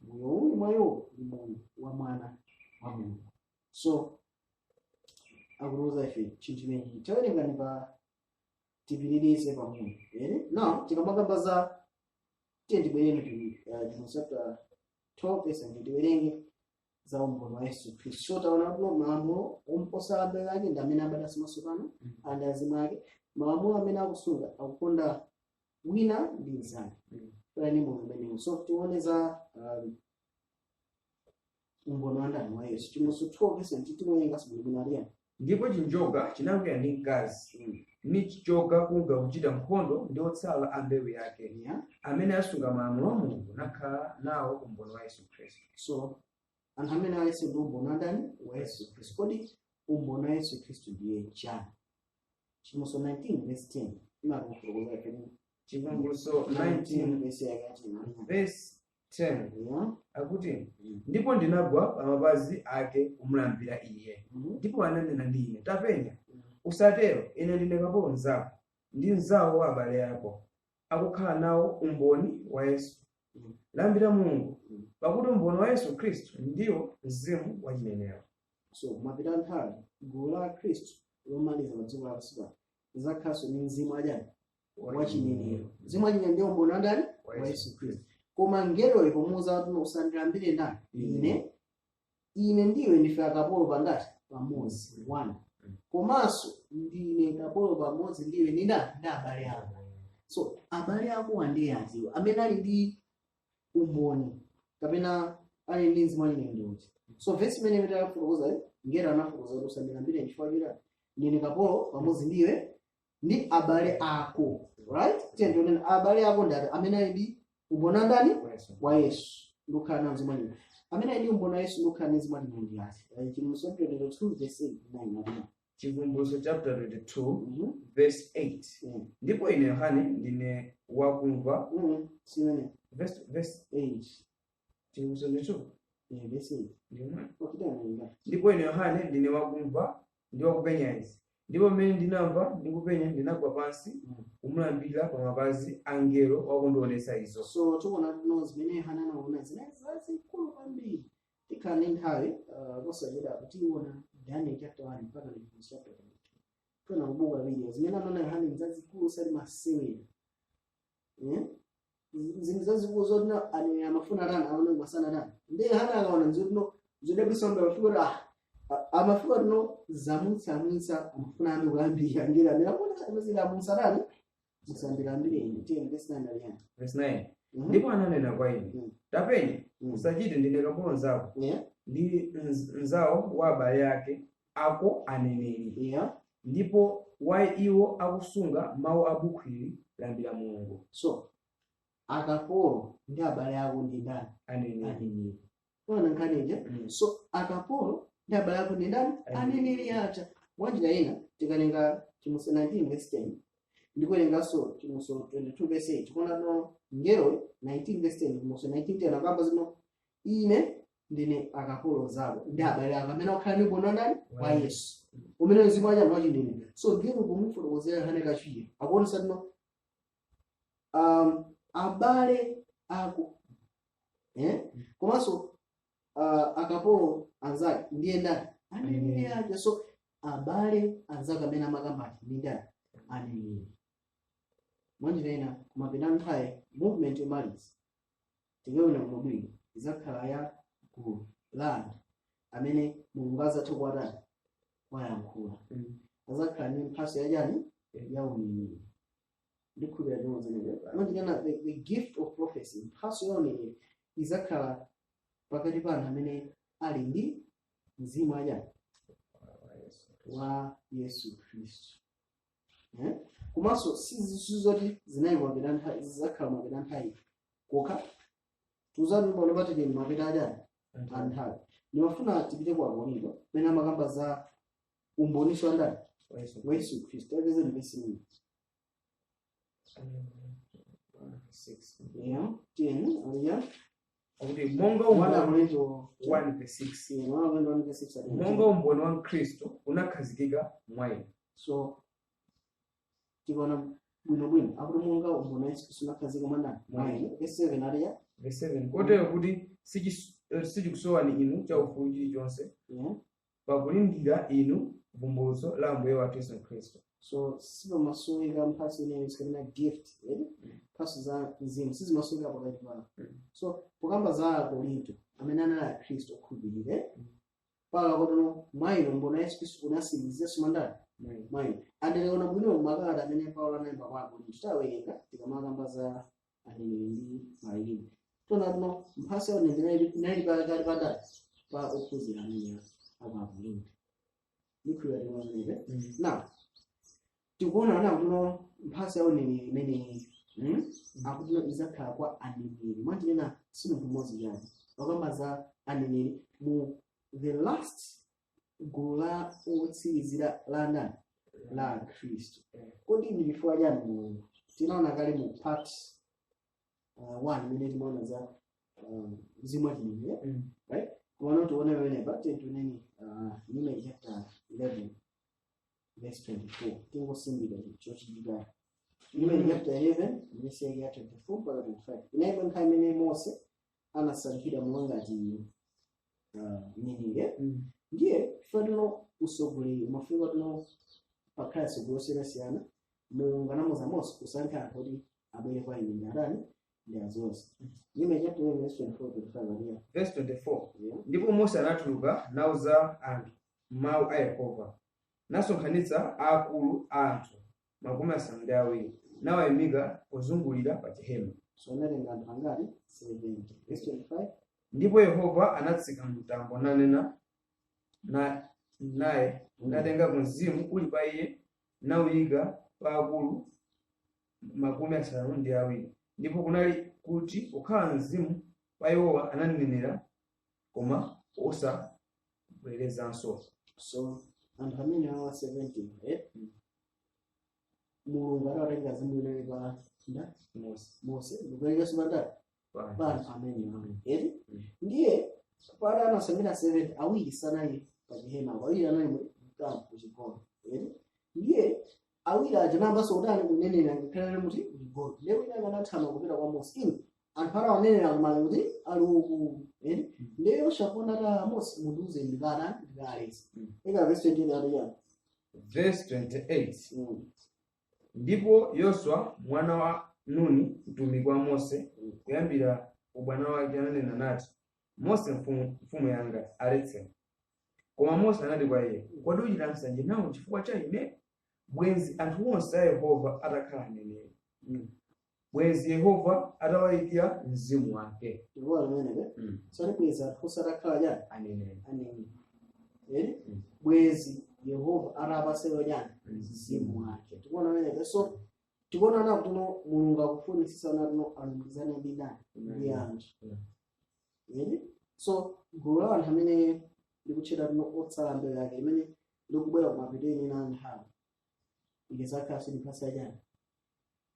Moyo uli mwayo ndi moyo wa mwana wa Mulungu. So akutiuza ife chinthu chimenechi. Tawerengani pa, tipitirize pang'ono ere. Now tikamakamba za, tiye tibwereni to chapter 12 verse 9, tiwerenge za umboni wa Yesu Khristu. So taona kuti malamulo omposa abale ake ndi amene abadwanso matsopano and azimu ake. Malamulo amene akusunga, akukonda wina ndi mnzake. Ni moyo umenewu. So tione za umboni wa ndani? Wa Yesu. Chivumbulutso 12 verse 9, tiwerenganso bwinobwino aliyani. Ndipo chinjoka chinakwiya ndi mkazi, nichichoka kunka kuchita nkhondo ndi otsala a mbewu yake, amene asunga malamulo a Mulungu nakhala nawo umboni wa Yesu Khristu. So anthu amene ayesu ndi umboni wa ndani? Wa Yesu Khristu. Kodi umboni wa Yesu Khristu ndiye chani? Chivumbulutso 19 verse 10 imakufotokoza ife. Chivumbulutso 19 verse yake ya 10. Verse 10 akuti, "Ndipo ndinagwa pa mapazi ake kumulambira iye. Ndipo ananena ndi ine, 'Tapenya, usatero, ine ndine kapolo mnzako ndi mnzawo wa abale ako akukhala nawo umboni wa Yesu. Lambira Mulungu, pakuti umboni wa Yesu Khristu ndiwo mzimu wa chinenero.'" So mapita nthawi, gulu la Khristu lomaliza pa dziko lapansi pano lizakhalanso ndi mzimu wachani? Wachinenero. Mzimu wachinenero ndiwo umboni wa ndani? Wa Yesu Khristu. Koma ngeloyo pomuwuza kuti usandilambire ndani? Ine. Ine ndiwe ndife akapolo pangati? Pamodzi, one. Komanso ndine kapolo pamodzi ndiwe ndi ndani? Ndi abale ako. So abale ako ndiye atiwo amene ali ndi umboni kapena ali ndi mzimu wachinenero uti. So vesi imene itafotokoza, ngelo anafotokoza kuti usandilambire chifukwa choti ndine kapolo pamodzi ndiwe ndi abale ako, right? Tiye tionene abale ako ndi ati? Amene ali ndi umboni wa ndani? Wa Yesu ndikukhala nawo mzimu wachinenero. Amene ali ndi umboni wa Yesu ndikukhala ndi mzimu wachinenero ndi ati? Chivumbulutso 22 verse 9 ati. Chivumbulutso chapter 22 verse 8. "Ndipo ine Yohane ndine wakumva." Simene. Verse 8. Chivumbulutso 22. Verse 8. Ndimwe. Okitana. "Ndipo ine Yohane ndine wakumva ndi wakupenya izi. Ndipo mmene ndinamva ndi kupenya, ndinagwa pansi kumulambira pa mapazi a mngelo wakundionetsa izo." So tikuona tino zimene Yohana anaona zinali zazikulu kwambiri. Tikhala ndi nthawi posachedwa tiona Daniel chapter 1 mpaka Chivumbulutso chapter 22. Tiona kubuka video zimene anaona Yohana ni zazikulu, osati masewera. Eh? Zinthu zazikulu zoti anene amafuna atani? Aone masana atani? Ndi Yohana akaona nzotino zodabwitsa kwambiri, amafika kuti amafika tino zamutsamwitsa, amafuna ambe kulambira ngelo amene akuona amazira musatani, musandilambire ine. Tiye verse 9 aliyani. Verse 9. "Ndipo ananena kwa ine, 'Tapenya, usachite, ndine kapolo mnzako ndi mnzawo wa abale ake ako aneneri, ndipo wa iwo akusunga mawu a buku ili. Lambira Mulungu.'" So akapolo ndi abale ako ndi ndani? Aneneri. Aneneri. Ona nkhani. So akapolo ndi abale ako ndi ndani? Aneneri. Aneneri aja. Mwanjira ina, tikalenga Chivumbulutso 19 verse 10 ndikuwerenganso Chivumbulutso 22 verse 8, tikuona no ngelo 19 verse 10, Chivumbulutso 19 10 akamba zino, ine ndine akapolo zako ndi abale ako amene akukhala ndi umboni wa ndani? Wa Yesu, umene mzimu wacha wachinenero. So ngelo pomufotokozera Yohane kachiwiri akuonesa tino abale ako, eh? Komanso akapolo anzake ndiye ndani? Aneneri aja. So abale anzake amene amakambati ndi ndani? Aneneri. Mwanjira ina, kumapita nthawi, movement yomaliza tikaona bwinobwino izakhala ya gulu la anthu amene Mulungu azathe kuwatani? Kuwayankhula. Azakhala ndi mphatso yachani? Ya uneneri. Ndikhulupirira chimodzi. Mwanjira ina, the gift of prophecy, mphatso ya uneneri, izakhala pakati pa anthu amene Ali ndi mzimu aja wa Yesu Khristu, eh? Komanso sizoti zinali mapita nthawi, zizakhala mapita nthawi kokha. Tuzati pano patili mapita ajani a nthawi. Ndimafuna tipite ku Akorinto pamene amakamba za umboniso wa ndani? Wa Yesu Khristu. Tapeze vesi imene. Yeah, 10 aliya. Akuti monga 1 umboni Akorinto 1 verse 6. Yeah, 1 Akorinto 1 verse 6. Monga umboni wa Khristu unakhazikika mwa inu. So tikaona bwinobwino akuti monga umboni wa Yesu Khristu unakhazikika mwa ndani? Mwa inu. Verse 7 aliya. Verse 7, kotero kuti sichikusowani inu chaufulu chilichonse pakulindira inu vumbulutso la Ambuye wathu Yesu Khristu. So sipamasoweka mphatso ineyo kapena gift, eh? Mphatso za mzimu sizimasoweka pakati pawo. So pokamba za Akorinto amene anali akhristu okhulupirira, eh? Paka kotono mwa inu umboni wa Yesu Khristu unasindikizaso mwandani? Mwa inu. Andikaona bwino makalata amene Paulo analemba kwa Akorinto, tawerenga tikamakamba za aneneri ndi malilime, tona tuno mphatso ya uneneri inali pakati padali pa ophunzira amene aku Akorinto. Ndikhulupirira tikuonere. Now tikuona na kuno mphatso ya uneneri imeneyi, Akuti izakhala kwa aneneri. Mwanjinena si munthu mmodzi chabe, pakamba za aneneri mu the last gulu la otsirizira la ndani? La Khristu. Kodi ndi chifukwa chani Mulungu? Tinaona kale mu part 1 imene timaona za mzimu wachineneri, right? Komano tione pamenepa, tiye Numeri chapter 11 verse 24. Tingosimbika chochitika Numeri chapter 11 verse yake ya 24 mpaka 25. Inaipo nthawi imene Mose anasankhidwa monga ngati mneneri. Ndiye chifukwa tino usogoleri umafika tino pakhala tsogolo osiyanasiyana, Mulungu anamuza Mose kusankha anthu kuti abwere kwa ine ndi adani ndi azonse. Numeri chapter 11 verse 24 25 aliya. Verse 24. Yeah. Ndipo Mose anatuluka nauza anthu mawu a Yehova, nasonkhanitsa aakulu a anthu 70, nawayimika pozungulira pa chihema. So anatenga anthu angati? 70. Verse 25. Ndipo Yehova anatsika mtambo nanena naye, natenga mzimu uli pa iye nawuyika pa akulu 70. Ndipo kunali kuti kukhala mzimu pa iwowa ananenera, koma osabwerezanso. So anthu amene awa 70, eh? Mulungu adawatenga mzimu unali pa nda? Mose. Mose ndikuperekanso pa ndani? Pa Pa anthu amene awa, eti? Mm. Ndiye pali anasamira 70, awiri sanali pa chihema, awiri anali mu kampu kuchigona, eti? Ndiye awiri aja nambanso kutani? Kunenera ngakhale ali muti kuchigona. Ndiye wina akanathama kupita kwa Mose, inu anthu arawanenera kumali kuti ali uku, eti? Ndiye Yoswa kuona ta Mose, mundiuze ndikana ndikalesa. Ika verse 28 ati chani? Verse 28. Ndipo Yoswa mwana wa Nuni, mtumiki wa Mose kuyambira ubwana wake, ananena nati, "Mose, mfumu, mfumu yanga, aletse." Koma Mose anati kwa iye, "Kodi uchita nsanje nawo chifukwa cha ine? Bwenzi anthu onse a Yehova atakhala aneneri, bwenzi Yehova atawayikira mzimu wake." Ndikuona pamenepe. So bwezi anthu osatakhala chani? Aneneri. Aneneri, eti? Mm. Bwezi Yehova atapasero chani? Mzimu wake. Tikuona pamenepe. So tikuona na kuti no Mulungu akufunisisa na tino alumikizane ndi ndani? Ndi anthu. Eti? So gulu la anthu amene likutchedwa tino otsala mbewu yake imene likubwera kumapeto ene na nthawi ikizakhala sindipasa chani?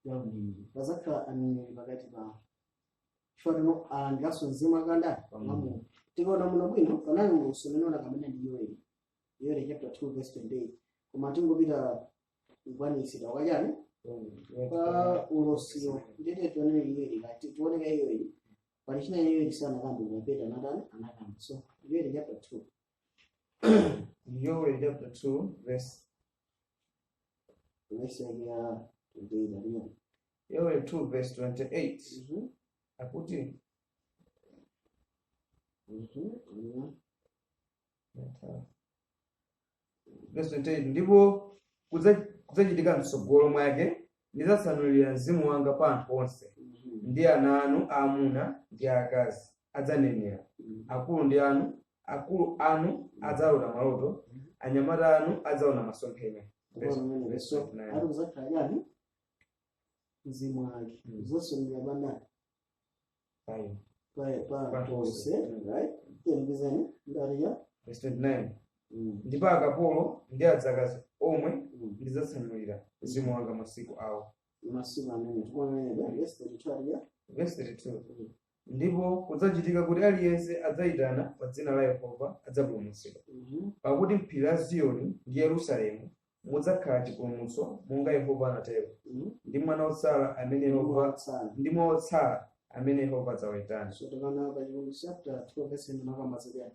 Ya uneneri. Pazakhala aneneri pakati pawo chifukwa tino alandiranso mzimu akandani? Wa Wa Mulungu. Tikaona muno bwino panali ulosi umene unakamena ndi Yoeli, Yoeli chapter 2 verse 28, koma tingopita kukwaniritsidwa kwachani? Pa ulosiwo. Ndite tionere Yoeli kati tioneka Yoeli pali china. Yoeli sanakambe, kumapeta anatani? Anakamba. So Yoeli chapter 2. Yoeli chapter 2 verse Verse yake ya 28 aliyo. Yoeli 2 verse 28 akuti Verse 28, ndipo kudzachitika mtsogolo mwake ndidzatsanulira mzimu wanga pa anthu onse, ndi ana anu aamuna ndi aakazi adzanenera, akulu ndi anu Akulu anu adzalota maloto, anyamata anu adzaona masomphenya. Verse So 29. ati kuzakhala chani? Mzimu wake uzasonera bandani? Fine. Pa Pa tonse, tonse. right? Tiyembekezeni ndaliya. Verse 29. Ndipo akapolo ndi adzakazi omwe ndidzatsanulira mzimu wanga masiku awo. Masiku amene tikuonera, verse 32 aliya. Verse 32. Ndipo kudzachitika kuti aliyense adzayitana pa dzina la Yehova adzapulumutsidwa. Pakuti m'phiri la Ziyoni ndi Yerusalemu mudzakhala chipulumutso, monga Yehova anatero, ndi mwana wotsala amene Yehova Tsala. ndi mwa otsala amene Yehova adzawayitana. So tikana pa Chivumbulutso chapter 12 verse 10 makamba zachani?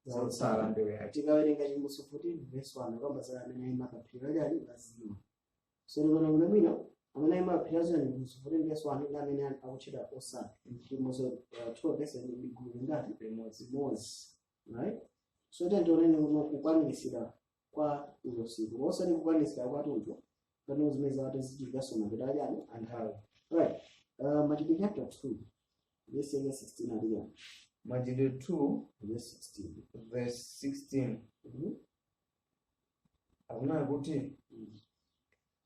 Zaotsala, mbewu yake. Tikawerenga Chivumbulutso 14 verse 1 akamba za amene ayima pa phiri lachani? La Ziyoni. So tikaona kuno bwino, amene ayima pa phiri la Ziyoni, Chivumbulutso 14 verse 1, ndi amene akutchedwa osala. Chivumbulutso 12 verse 1 ndi gulu lingati? Limodzi. Limodzi, right? So tionene kuno kukwaniritsidwa kwa usiku, osati kukwaniritsidwa kwatunthu, pano zimene zawati zichitikanso mapeto achani? Anthawi. Right, Machitidwe chapter 2 verse 16 aliyani? Machitidwe 2 verse 16. Verse 16. Akunena kuti,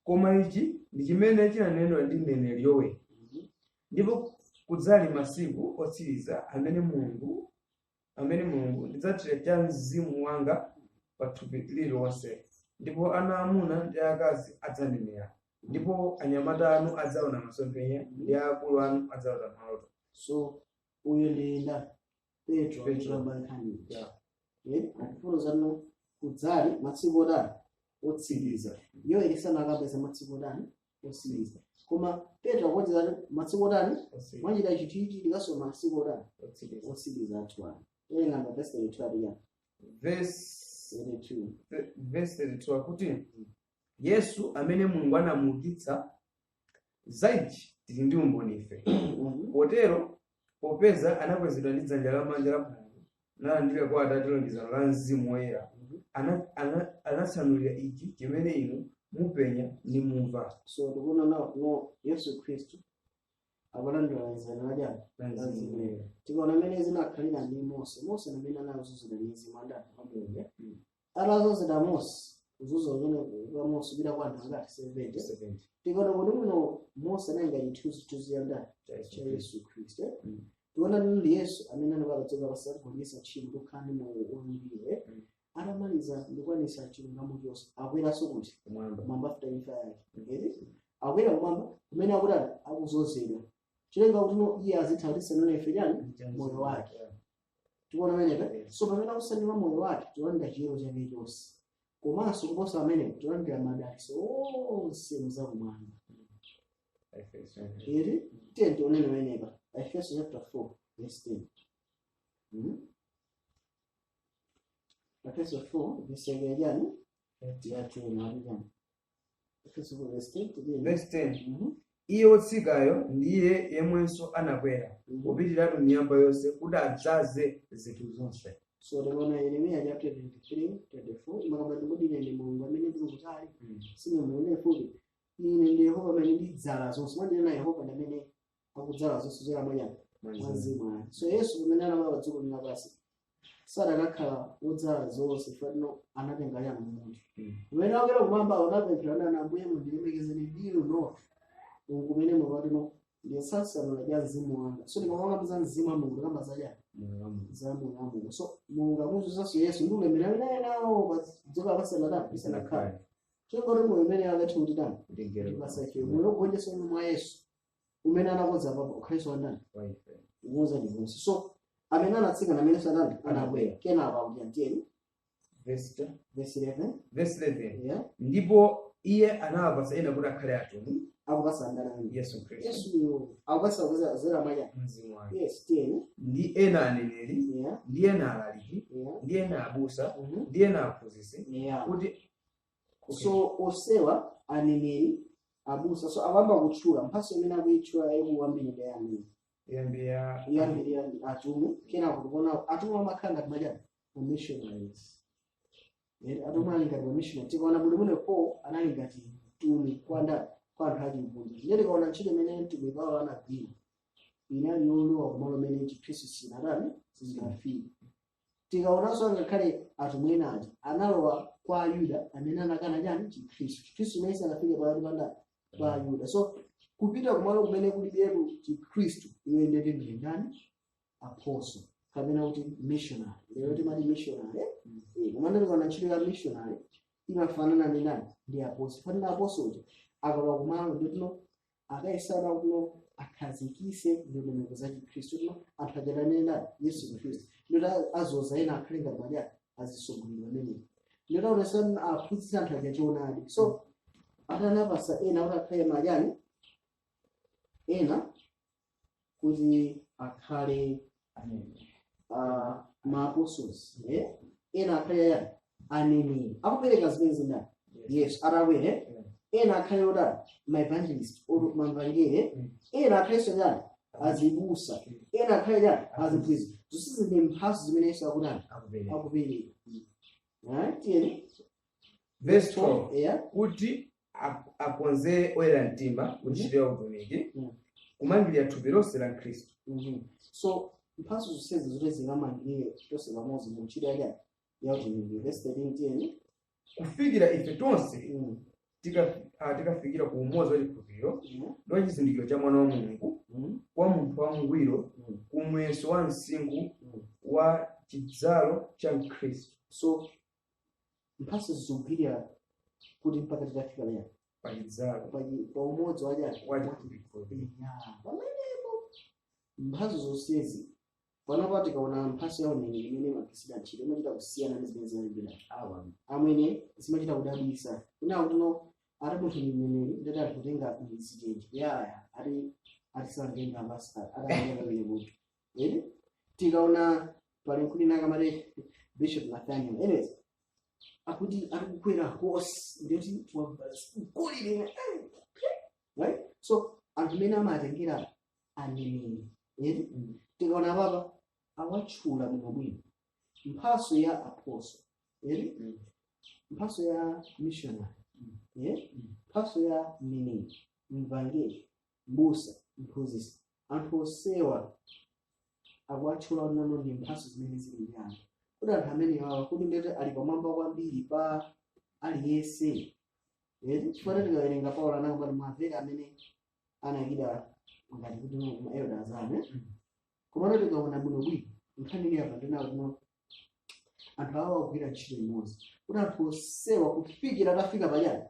koma ichi ndi chimene chinanenedwa ndi mneneri Yoweli: ndipo kudzali masiku otsiriza amene Mulungu ndidzathira cha mzimu wanga pa thupi lililonse, ndipo ana amuna ndi akazi adzanenera, ndipo anyamata anu adzaona masomphenya, ndi akulu anu adzalota maloto. So uyu ndi nda? Petro. Petro. Akukamba nkhani. Yeah. Akufotokozano kudzali masiku otani? Otsiriza. Yoweli sanakapeza masiku otani? Otsiriza. Koma Petro akuonjeza masiku otani? Otsiriza. Mwanjira chinthu tikasoma masiku otani? Otsiriza. Otsiriza athu ano. Tiyeni verse 32 aliyani? Verse 32. Verse 32 akuti, Yesu amene Mulungu anamuukitsa, za ichi tili ndi umboni ife. Potero popeza anakwezedwa ndi dzanja lamanja la Mulungu, nalandira kwa Atate lonjezano la Mzimu Woyera, anatsanulira ichi chimene inu mupenya ndi mumva. So tikuona nawo no Yesu Khristu akulandira lonjezano la chani? La Mzimu Woyera. Tikaona mmene zinakhalira ndi Mose, Mose amene anazozedwa ndi mzimu andani? Wa Mulungu. Atazozedwa Mose, kuzoza kumene kwa Mose kupita kwa anthu angati? 70. 70. Tikaona kuti muno Mose anali ngati chithunzithunzi ya ndani? Cha Yesu Cha Khristu. Yesu Khristu. Mm. Tikuona ndi Yesu amene anabwera dziko lapansi kugonjetsa tchimo ndikukhala ndi moyo wangwiro. Atamaliza ndikwanisa chilungamo chonse, akweranso kuti? Kumwamba. Kumwamba after imfa yake. Eti akwera kumwamba kumene akutani? Akuzozedwa, chilenga kuti no iye azitha kutisanula ife chani? Moyo wake. Tikuona pamenepa? Yes. So pamene akusanula moyo wake, tilandira chiyero chake chonse, komanso kuposa amene tilandira madalitso onse mzakumwamba. Efeso. Eri tiye tionene pamenepa, Efeso chapter 4 verse 10. Efeso 4 verse yake chani? Ya 10 ali chani? Efeso 4 verse 10 tiye. Verse 10. Iye wotsikayo ndiye yemwenso anakwera kupitiratu miyamba yonse, kuti adzaze zinthu zonse. So tikaona Yeremiya chapter 23 24, imakamba ndikuti ine ndi Mulungu amene ndili kutali, simuone fupi, ine ndi Yehova amene ndidzala zonse. Mwandinena Yehova ndi amene akudzala zonse zoyera mwanyani? Mwa mzimu ake. So Yesu pamene anabwera pa dziko lapansi sadakakhala wodzala zonse, fatino anatenga chani? Munthu. Pamene akwera kumwamba anapemphera nana, Ambuye mundilemekezeni ndinu nokha, kumene mukatino ndisasanula cha mzimu wanga. So ndikamakamba za mzimu wa Mulungu, tikamba za chani? Za moyo wa Mulungu. So Mulungu akuzunzanso Yesu ndi ulemerero amene ali nawo pa dziko lapansi latani lisanakhale, chingoti moyo umene akathe kuti tani? Tipasa ife moyo wogonjetsa umwe mwa Yesu umene anakonza papa ukhaliso wandani? Ukukonza ndiponso. So amene anatsika namene satani anakwera, kenako akuti antiyeni. Verse Verse 11. Verse 11. Yeah. Ndipo iye anawapatsa ena kuti akhale atumwi. Akupasa ndani amene? Yesu Khristu. Yesu akupasa kuzera mwaja. Mzimu wake. Yes, tiyeni. Ndi ena aneneri, ndi ena alaliki, ndi ena abusa, ndi ena aphunzitsi, kuti So osewa aneneri, abusa, so akuyamba kutchula mphatso imene akuyitchula yayikulu kwambiri ndi aneneri. Iyambi ya Iyambiri ya atumwi. Kenako tikuona atumwi amakhala ngati majani? Ma missionaries. Atumwi ali ngati ma missionary. Tikaona bwino bwino, Paul anali ngati mtumwi kwa ndani? Kwa anthu achikunja. Ndiye tikaona ntchito imene mtumwi Paulo anagwira inali yolowa kumalo amene Chikhristu sinatani? Sizinafike. Tikaonanso ngakhale atumwi ena aja analowa kwa Ayuda amene anakana chani? Chikhristu. Chikhristu imene sanafike pakati pa ndani? Pa Ayuda. So kupita kumalo kumene kulibetu Chikhristu, iwe ndeti ndi ndani? Apostle kapena kuti missionary. Lero timati missionary. Koma ndikuona ntchito ya missionary imafanana ndi ndani? Ndi apostle. Fanana apostle uja akalowa kumalo, nditino akayesana kuno akhazikise ndondomeko za Chikhristu, tino anthu ajatanene ndani? Yesu Khristu. Ndoti azoza ena akhale ngati mali azisogolera amenewo, ndoti aonesa aphunzitsa anthu aja choonadi. So atanapasa ena kuti akhale madyani, ena kuti akhale ma apostles, eh? Ena akhale ayani? Aneneri. Akupereka zimene zindani? Yesu atakwere. Ena akhale odani? Ma evangelist, mamvangere. Ena akhalenso chani? Azibusa. Ena akhale chani? Aziphunzitsi. Zonse ndi mphatso zimene Yesu akutani? Akupereka. Right, tiyeni. Verse 12. Yeah. Kuti akonzere oyera mtima kuntchito ya utumiki, kumangirira thupi lonse la Khristu. So mphatso zonsezi zoti zingamangirire tonse pamodzi mu ntchito yake ya utumiki. Verse 13, tiyeni. Kufikira ife tonse tikafikira ku umodzi wa chikhulupiriro ndi wa chizindikiro cha Mwana wa Mulungu, kwa munthu wangwiro, ku muyeso wa msinkhu wa chidzalo cha Khristu. So mphatso zikugwirira kuti mpaka titafika lero pa chidzalo pa umodzi wa chani? Wa chikhulupiriro. Ya, pamenepo mphatso zonsezi panopa tikaona mphatso ya uneneri imene imagwiritsidwa ntchito imachita kusiyana ndi zimene zinalembedwa. Amwene, zimachita kudabwisa kuna kuti no ati munthu ni mneneri, ndati ali kutenga mzitenje yaya ati atisangenga basa atatenga pamene kuti eri. Tikaona pali nkhuni akamati Bishop Nathaniel, anyways, akuti ari kukwera horse, ndoti golide, right? So anthu amene amatengera aneneri eri, tikaona papa awatchula bwinobwino mphatso ya apostle eri, mphatso ya missionary, eh? Mphatso ya mneneri, mvangeli, mbusa, mphunzitsi. Anthu osewa akuwatchula nano ndi mphatso zimene zili ndi anthu, kuti anthu amene awa kuti ndete ali pamwamba kwambiri pa aliyense eri. Chifukwa tikawerenga Paulo anakambati mwamvera amene anayikidwa ngati kuti ma elders ane. Komano tikaona bwinobwino nkhani ili apa, ndinawo kuno anthu awa akugwira ntchito imodzi kuti anthu osewa kufikira atafika pachani?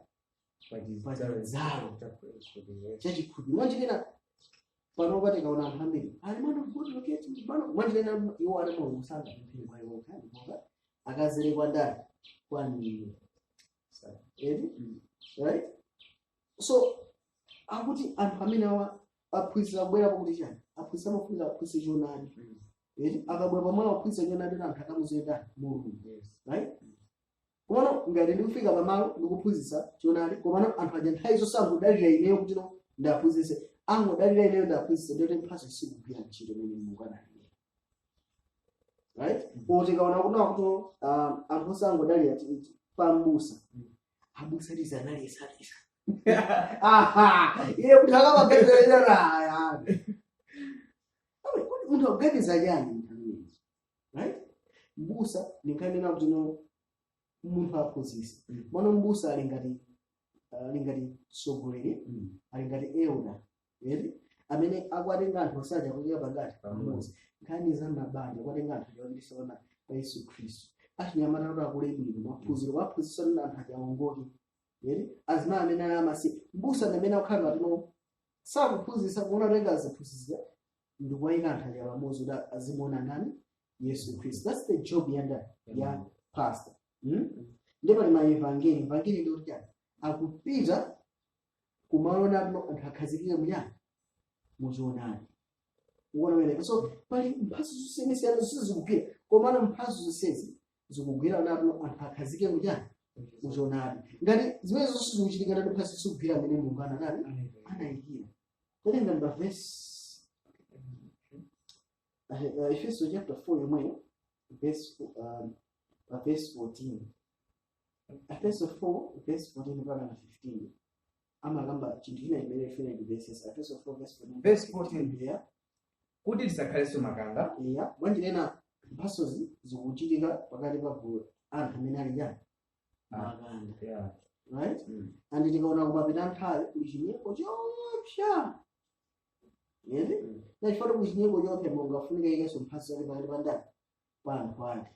Pachidzalo chachikhulupiriro. Mwanjinena panopa tikaona anthu ambiri ali man of God, locate man of mwanjinena iwo ali Mulungu sangapemphere kwa iwo okha, ndipo akazere kwa ndani? Kwa mneneri eti, right? So akuti anthu amene awa aphunzira kubwerapo kuti chani? Aphunzira amafunika aphunzitse choonadi eti. Akabwera pamalo aphunzitsa choonadi, anthu akamuziwe ndani? Mulungu, right? Komano ngati ndikufika pamalo ndikuphunzitsa choonadi, komano anthu aja nthawi zonse angodalira ineyo kuti no ndaphunzitse, angodalira ineyo ndaphunzitse, ndiyoti mphatso sikugwira ntchito imene Mulungu analinena, right? Tikaona kuna kuti anthu onse angodalira pambusa, abusa tizi analisalisa aha iye kuti akamaganiza, munthu akuganiza chani munthu ameneyi, right? Mbusa ndinkanena kuti no munthu aphunzitsa. Mwana mbusa ali ngati mtsogoleri, ali ngati elder eri amene akuwatenga anthu osaja kucheka pakati pamodzi. Nkhani za mabanja, akuwatenga anthu aja pana pa Yesu Khristu. Achinyamata kuti akule bwino, maphunziro waphunzitsa kuti anthu aja aongoke eri. Azimayi amene ali amasiye, mbusa ndi amene akukhala ngati no sakuphunzitsa, kuona tenga aziphunzitsa ndikuwayika anthu aja pamodzi kuti azimuona ndani? Yesu Khristu. That's the job ya ndani? Ya pastor. Ndipo pali maevangeli. Evangeli ndi kuti chani? Akupita kumalo napo anthu akhazikike muchani? Muchionani. Ukuona pamenepo? So pali mphatso zosiyanasiyana zonse zikugwira, komano mphatso zonsezi zikugwira napo anthu akhazike muchani? Muchionadi. Ngati zimene zonse zikuchitika nati mphatso zikugwira amene Mulungu anatani? Anayikira. Tatenga pa verse Efeso chapter 4 yomweyo, verse pa verse 14, Efeso 4 verse 14 mpaka na 15, amakamba chinthu china chimene ifuna chipesesa. Efeso 4 verse 14. Verse 14. Yeah. Kuti tisakhalenso makanda. Yeah, mwanjirena Mphatsozi zikuchitika pakati pa gulu anthu amene ali chani? Makanda. Right? And tikaona kumapita nthawi, kuli chinyengo choopsa. Yeti? Na chifukwa kuli chinyengo choopsa, Mulungu afunika ikenso mphatso zake pakati pa ndani? Pa anthu ake.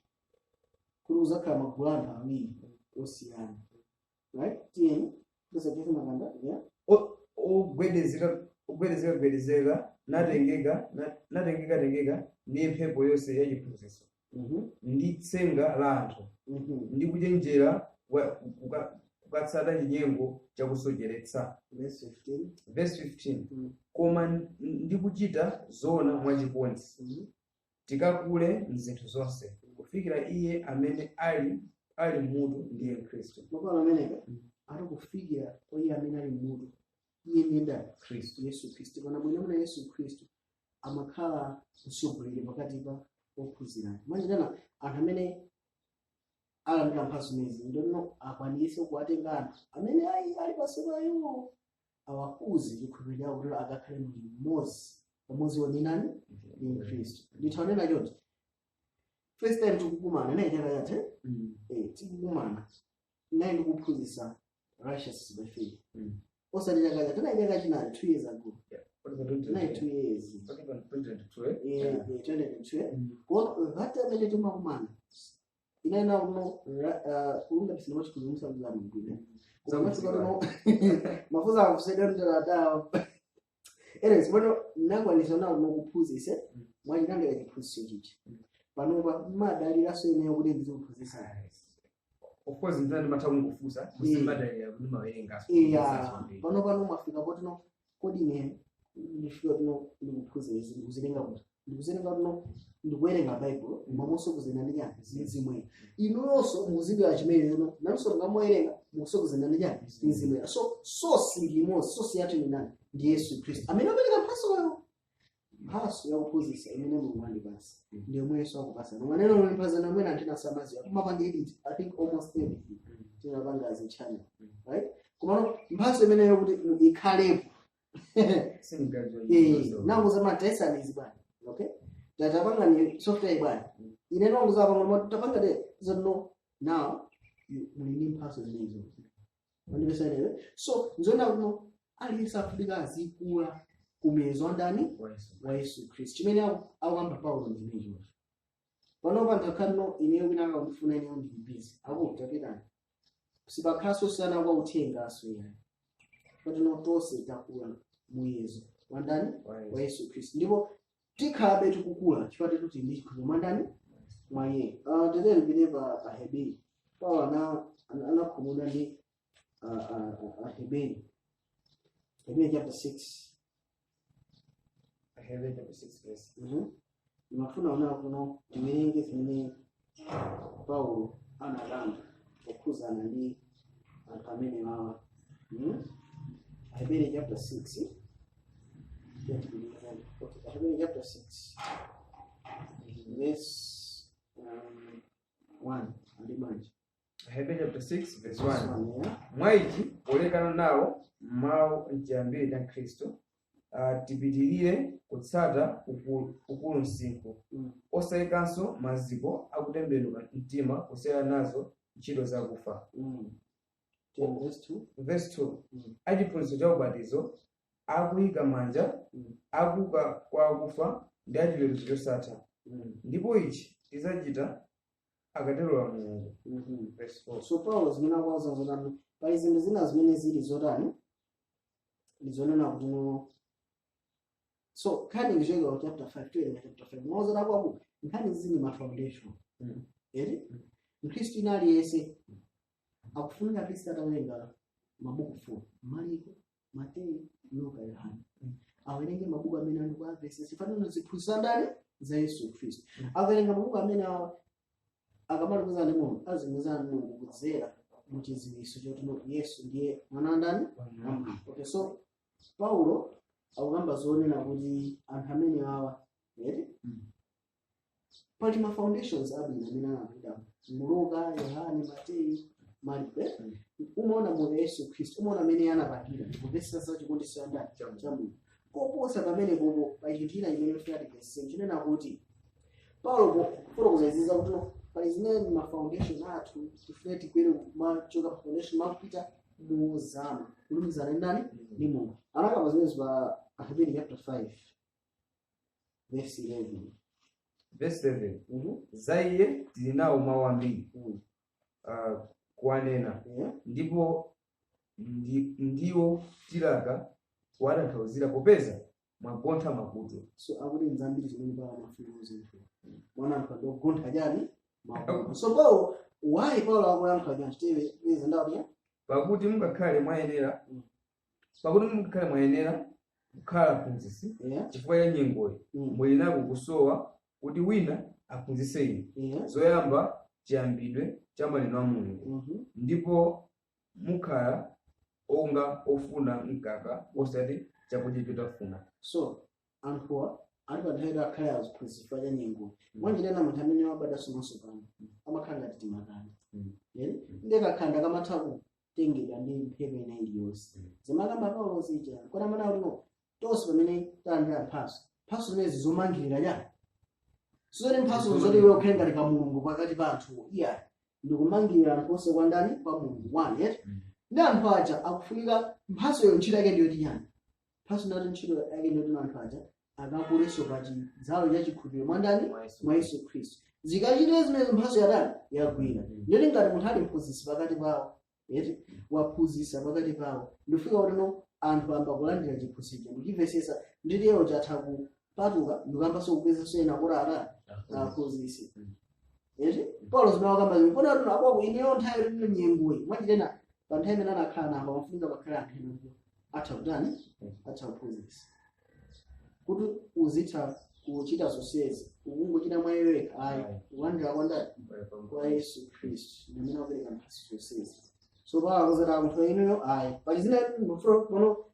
Kuti uzakhala magulu anthu awiri osiyana. Right? Tiyeni tisachese makanda, yeah? Ogwedezeka ogwedezeka gwedezeka, natengeka natengeka tengeka ndi mphepo yonse ya chiphunzitso ndi tsenga la anthu ndi kuchenjera kukatsata chinyengo chakusocheretsa. Verse 15. Verse 15. Koma ndi kuchita zoona mwachikondi tikakule mzinthu zonse kufikira iye amene ali mutu, ndiye Khristu. Mapalo ameneka ari kufikira kwa iye amene ali mutu. Iye ndiye ndani? Khristu. Yesu Khristu. Kana bwino muna Yesu Khristu amakhala mtsogoleri pakati pa ophunzira. Mwanjitana anthu amene alandira mphatso zimenezi ndino akwanise kuwatenga anthu amene ali pansi pa iwo, awakuze chikhulupiriro chawo kuti akakhale munthu mmodzi pamodzi ndi nani? Ndi Khristu. Ndithaonena choti first time tikukumana naye chaka chathe, tikukumana naye ndikuphunzitsa righteousness by faith. Osati chaka chathe, naye chaka chinali 2 years ago. Naye 2 years. 2022. Kono that time imene timakumana inaina kuno kulunga pisina mwachikhulupiriro musamuzana mgwine. Kuno mafuza akusaidia mtalada. Anyways, pano nakwanisa nawo nokuphunzitsa mwachitandika chiphunzitso chichi. Panopa mmadaliraso ineyo kuti ndizikuphunzitsa. Of course, ndina ndimatha kungofunsa, musimadalira kuti mawerengaso. Iya, pano mwafika potino kodi ine ndifika tino ndikuphunzitsa izi ndikuzilenga kuti ndikuzilenga tino ndikuwerenga Baibulo mamonso kuzina ndi chani zimwe. Inuyonso muzidwa chimene zino nanso mungamuwerenga mukusokuzina ndi chani zimwe. So source ndi imodzi. Source yathu ni nani? Ndi Yesu Khristu amene apereka mphatsoyo. Mphatso yakuphunzitsa imene Mulungu andipasa ndi yomwe Yesu akupasa. Maneno mupasa namwene anthu ena samaziwa kumapanga edit. I think almost everything tinapanga as a channel, right? Komano mphatso imeneyo kuti ikhalepo, nanguza matesani izi bwana, okay, tatapanga ni software bwana, ine nanguza panga tapanga de zono. Now muli ndi mphatso zimenezo, mandipesanewe. So nzoona kuno aliyense afunika azikula kumiyezo ndani? Wa Yesu Khristu. Chimene akuyamba Paulo ndi chimenecho. Panopa ngakhale ineyo kwina akundifuna ineyo ndili busy, akuti tapitani, sipakhaso siyana kwa uthenga aso yani patino tonse takula muyezo wandani? Wa Yesu Khristu. Ndipo tikhabe tikukula chifukwa tetu tili ndi chikhulupiriro mwandani? Mwa iye. Teteni pite pa Aheberi. Paulo anakhumudwa ndi Aheberi, Heberi chapter 6. Ndimafuna ona kuno tiwerenge zimene Paulo anakamba pokhuzana ndi anthu amene wawa. Aheberi chapter 6. Okay, Aheberi chapter 6 verse 1 ali bwanji? Hebrew chapter 6 verse 1. 1, yeah. Mwa ichi, polekana nawo mawu mchiyambire cha Khristu, tipitirire kutsata ukulu msinkhu, osayikanso maziko akutembenuka mtima kusiyana nazo ntchito zakufa. 10 verse 2. Verse 2. Achiphunzitso cha ubatizo akuyika manja, akuka kwa akufa ndi achiweruzo chosatha. Ndipo ichi tidzachita akatero Mulungu. Verse 4. So Paulo zimene akuwauza zotani? Pali zinthu zina zimene zili zotani, ndizonena kuti no. So nkhani ikuchokera ku chapter 5, towerenga chapter 5 mauzana kwaku nkhani zili ma foundation. Eri mkhristu ina aliyense akufunika at least atawerenga mabuku 4: Mariko, Mateyu, Luka, Yohane. Awerenge mabuku amene ali kwa verses fanano ziphunzitsa ndani? Za Yesu Khristu. Akawerenga mabuku amene awa, akamalumikizana ndi Mulungu, azimizana ndi Mulungu kudzera muchidziwitso choti no, Yesu ndiye mwana wa ndani? Wa Mulungu. Okay, so Paulo akukamba zonena kuti anthu amene awa eri pali ma foundations abwino amene anapita mu Luka, Yohane, Mateyu, Mariko, eh? Umaona moyo wa Yesu Khristu, umaona amene anapangira ndikupesa za chikondi cha ndani? Cha Mulungu. Koposa pamene popo pa chinthu china chimene tifuna timvetse, chinena kuti Paulo kufotokoza izi zakuti no pali zimene ma foundation athu tifune tikwere kumachoka pa foundation makupita muzama kulumikizana ndi ndani? Ndi Mulungu. Anakamba zimene pa Aheberi chapter 5 verse 11. Verse 7. Za iye tili nawo mawu ambiri kuwanena, ndipo ndiwo tilaka kuwatanthauzira, popeza mwagontha makutu. So akuti nzambiri zimene Paulo amafuna kuzinthu mwana anthu adogontha chani? Makutu. So Paulo, why Paulo akuyankhula chani? Tiyeza ndawo ya Pakuti mungakhale mwayenera, pakuti mungakhale mwayenera kukhala aphunzitsi, chifukwa cha nyengoyi muli nako kusowa kuti wina aphunzitse inu zoyamba chiyambidwe cha maneno a Mulungu, ndipo mukhala onga ofuna mkaka, osati chakudya chotafuna. So anthuwa ali pa nthawi akhale aziphunzitsi chifukwa cha nyengo. Mwanjitena munthu amene wabadwanso mwatsopano amakhala ngati timakanda. Ndiye kakhanda kamatha kutengedwa ndi mphepo ina iliyonse. Zimakamba Paulo zija kodi amene akuti no tonse pamene talandira mphatso, mphatso zimenezi zomangirira chani? Sizoti mphatso zoti iwe ukhale ngati kamulungu pakati pa anthuwo, iya, ndikumangirira anthu onse kwa ndani? Kwa Mulungu one, yet ndi anthu aja akufunika mphatsoyo. Ntchito yake ndiyoti chani? Mphatso ndati ntchito yake ndiyoti anthu aja akakulenso pa chidzalo cha chikhulupiriro mwa ndani? Mwa Yesu Khristu. Zikachitira zimene mphatso yatani? Yagwira. Ndiyoti ngati munthu ali mphunzitsi pakati pawo, eti waphunzitsa pakati pawo, ndifika kuti no anthu amba kulandira chiphunzitso, ndikuchimvetsetsa, nditiyewo chatha kupatuka ndikuyambanso kupezanso ena kuti atani? Aphunzitsi. Eti Paulo zimene wakamba zimene kodi atuno akwako ineyo nthawi ino nyengoyi mwachitena pa nthawi imene anakhala napo amafunika pakhale anthu ena kuti atha kutani? Atha kuphunzitsa. Kuti uzitha kuchita zonsezi, ukungochita mwa iwe wekha ayi, kulandira kwa ndani? Kwa Yesu Khristu, ndimene wapereka mphatso zonsezi. So Paulo akuzati anthu inuyo ayi, pali zina pano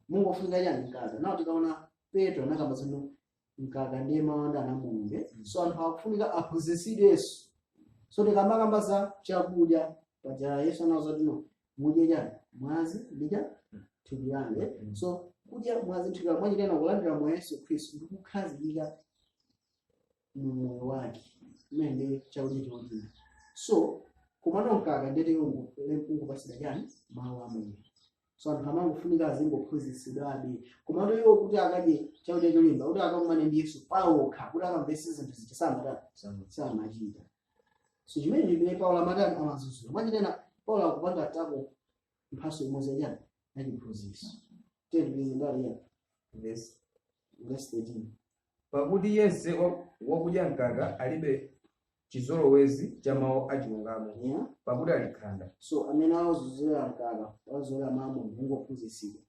mungofunika chani? Mkaka. Nawo tikaona Petro anakamba zino mkaka ndiye mawanda ana Mulungu. So anthu akufunika aphunzitsidwenso. So tikamakamba za chakudya paja Yesu anawuza kuti no mudye chani? Mwazi ndi cha thupi langa. So kudya mwazi thupi langa mwachitena kulandira mwa Yesu Khristu ndi kukhazikika mu moyo wake imene ndi chakudya cholimba. So komano mkaka ndete ungopatsidwa chani? Mawu a Mulungu. So anthu amangofunika azingophunzitsidwabe, komano iwo kuti akadye chakudya cholimba, kuti akakumane ndi Yesu pawokha, kuti akamvetse zinthu zija, samatani? Samachita. So chimene chimene Paulo amatani? Amazuzula. Mwachitena Paulo akupanga tako mphatso imodzi yachani? Yachiphunzitso. Tiyeni ndali ya Verse verse 13. Pakuti yense wakudya mkaka alibe chizolowezi cha mawu achilungamo, pakuti ali khanda. So amene awazuzula mkaka, wazuzula mawu, mungophunzitsidwa.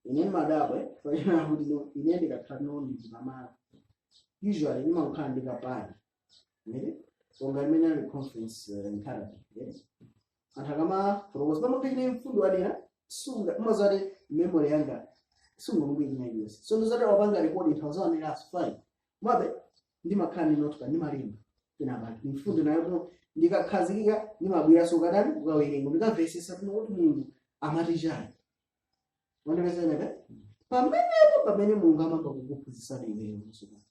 Ine madabwe fanira kuti no ine ndikakhala no ndili pamalo, usually ndimakhala ndikapali ere konga imene ali conference in Canada, anthu akama fotokoza pamakhala mfundo adera sunga umazati memory yanga sunga ngwe ina iliyonse. So ndizati wapanga record nthawi zaoneraso, fine, mabe ndimakhala ndi notepad, ndimalemba kenapake mfundo nayo kuno. Ndikakhazikika ndimabweranso katani? Kukawerenga, ndikamvesesa kuno kuti Mulungu amati chani. Wandipezaneka pamenepo pamene Mulungu amamba kukuphunzitsani iweyo msuku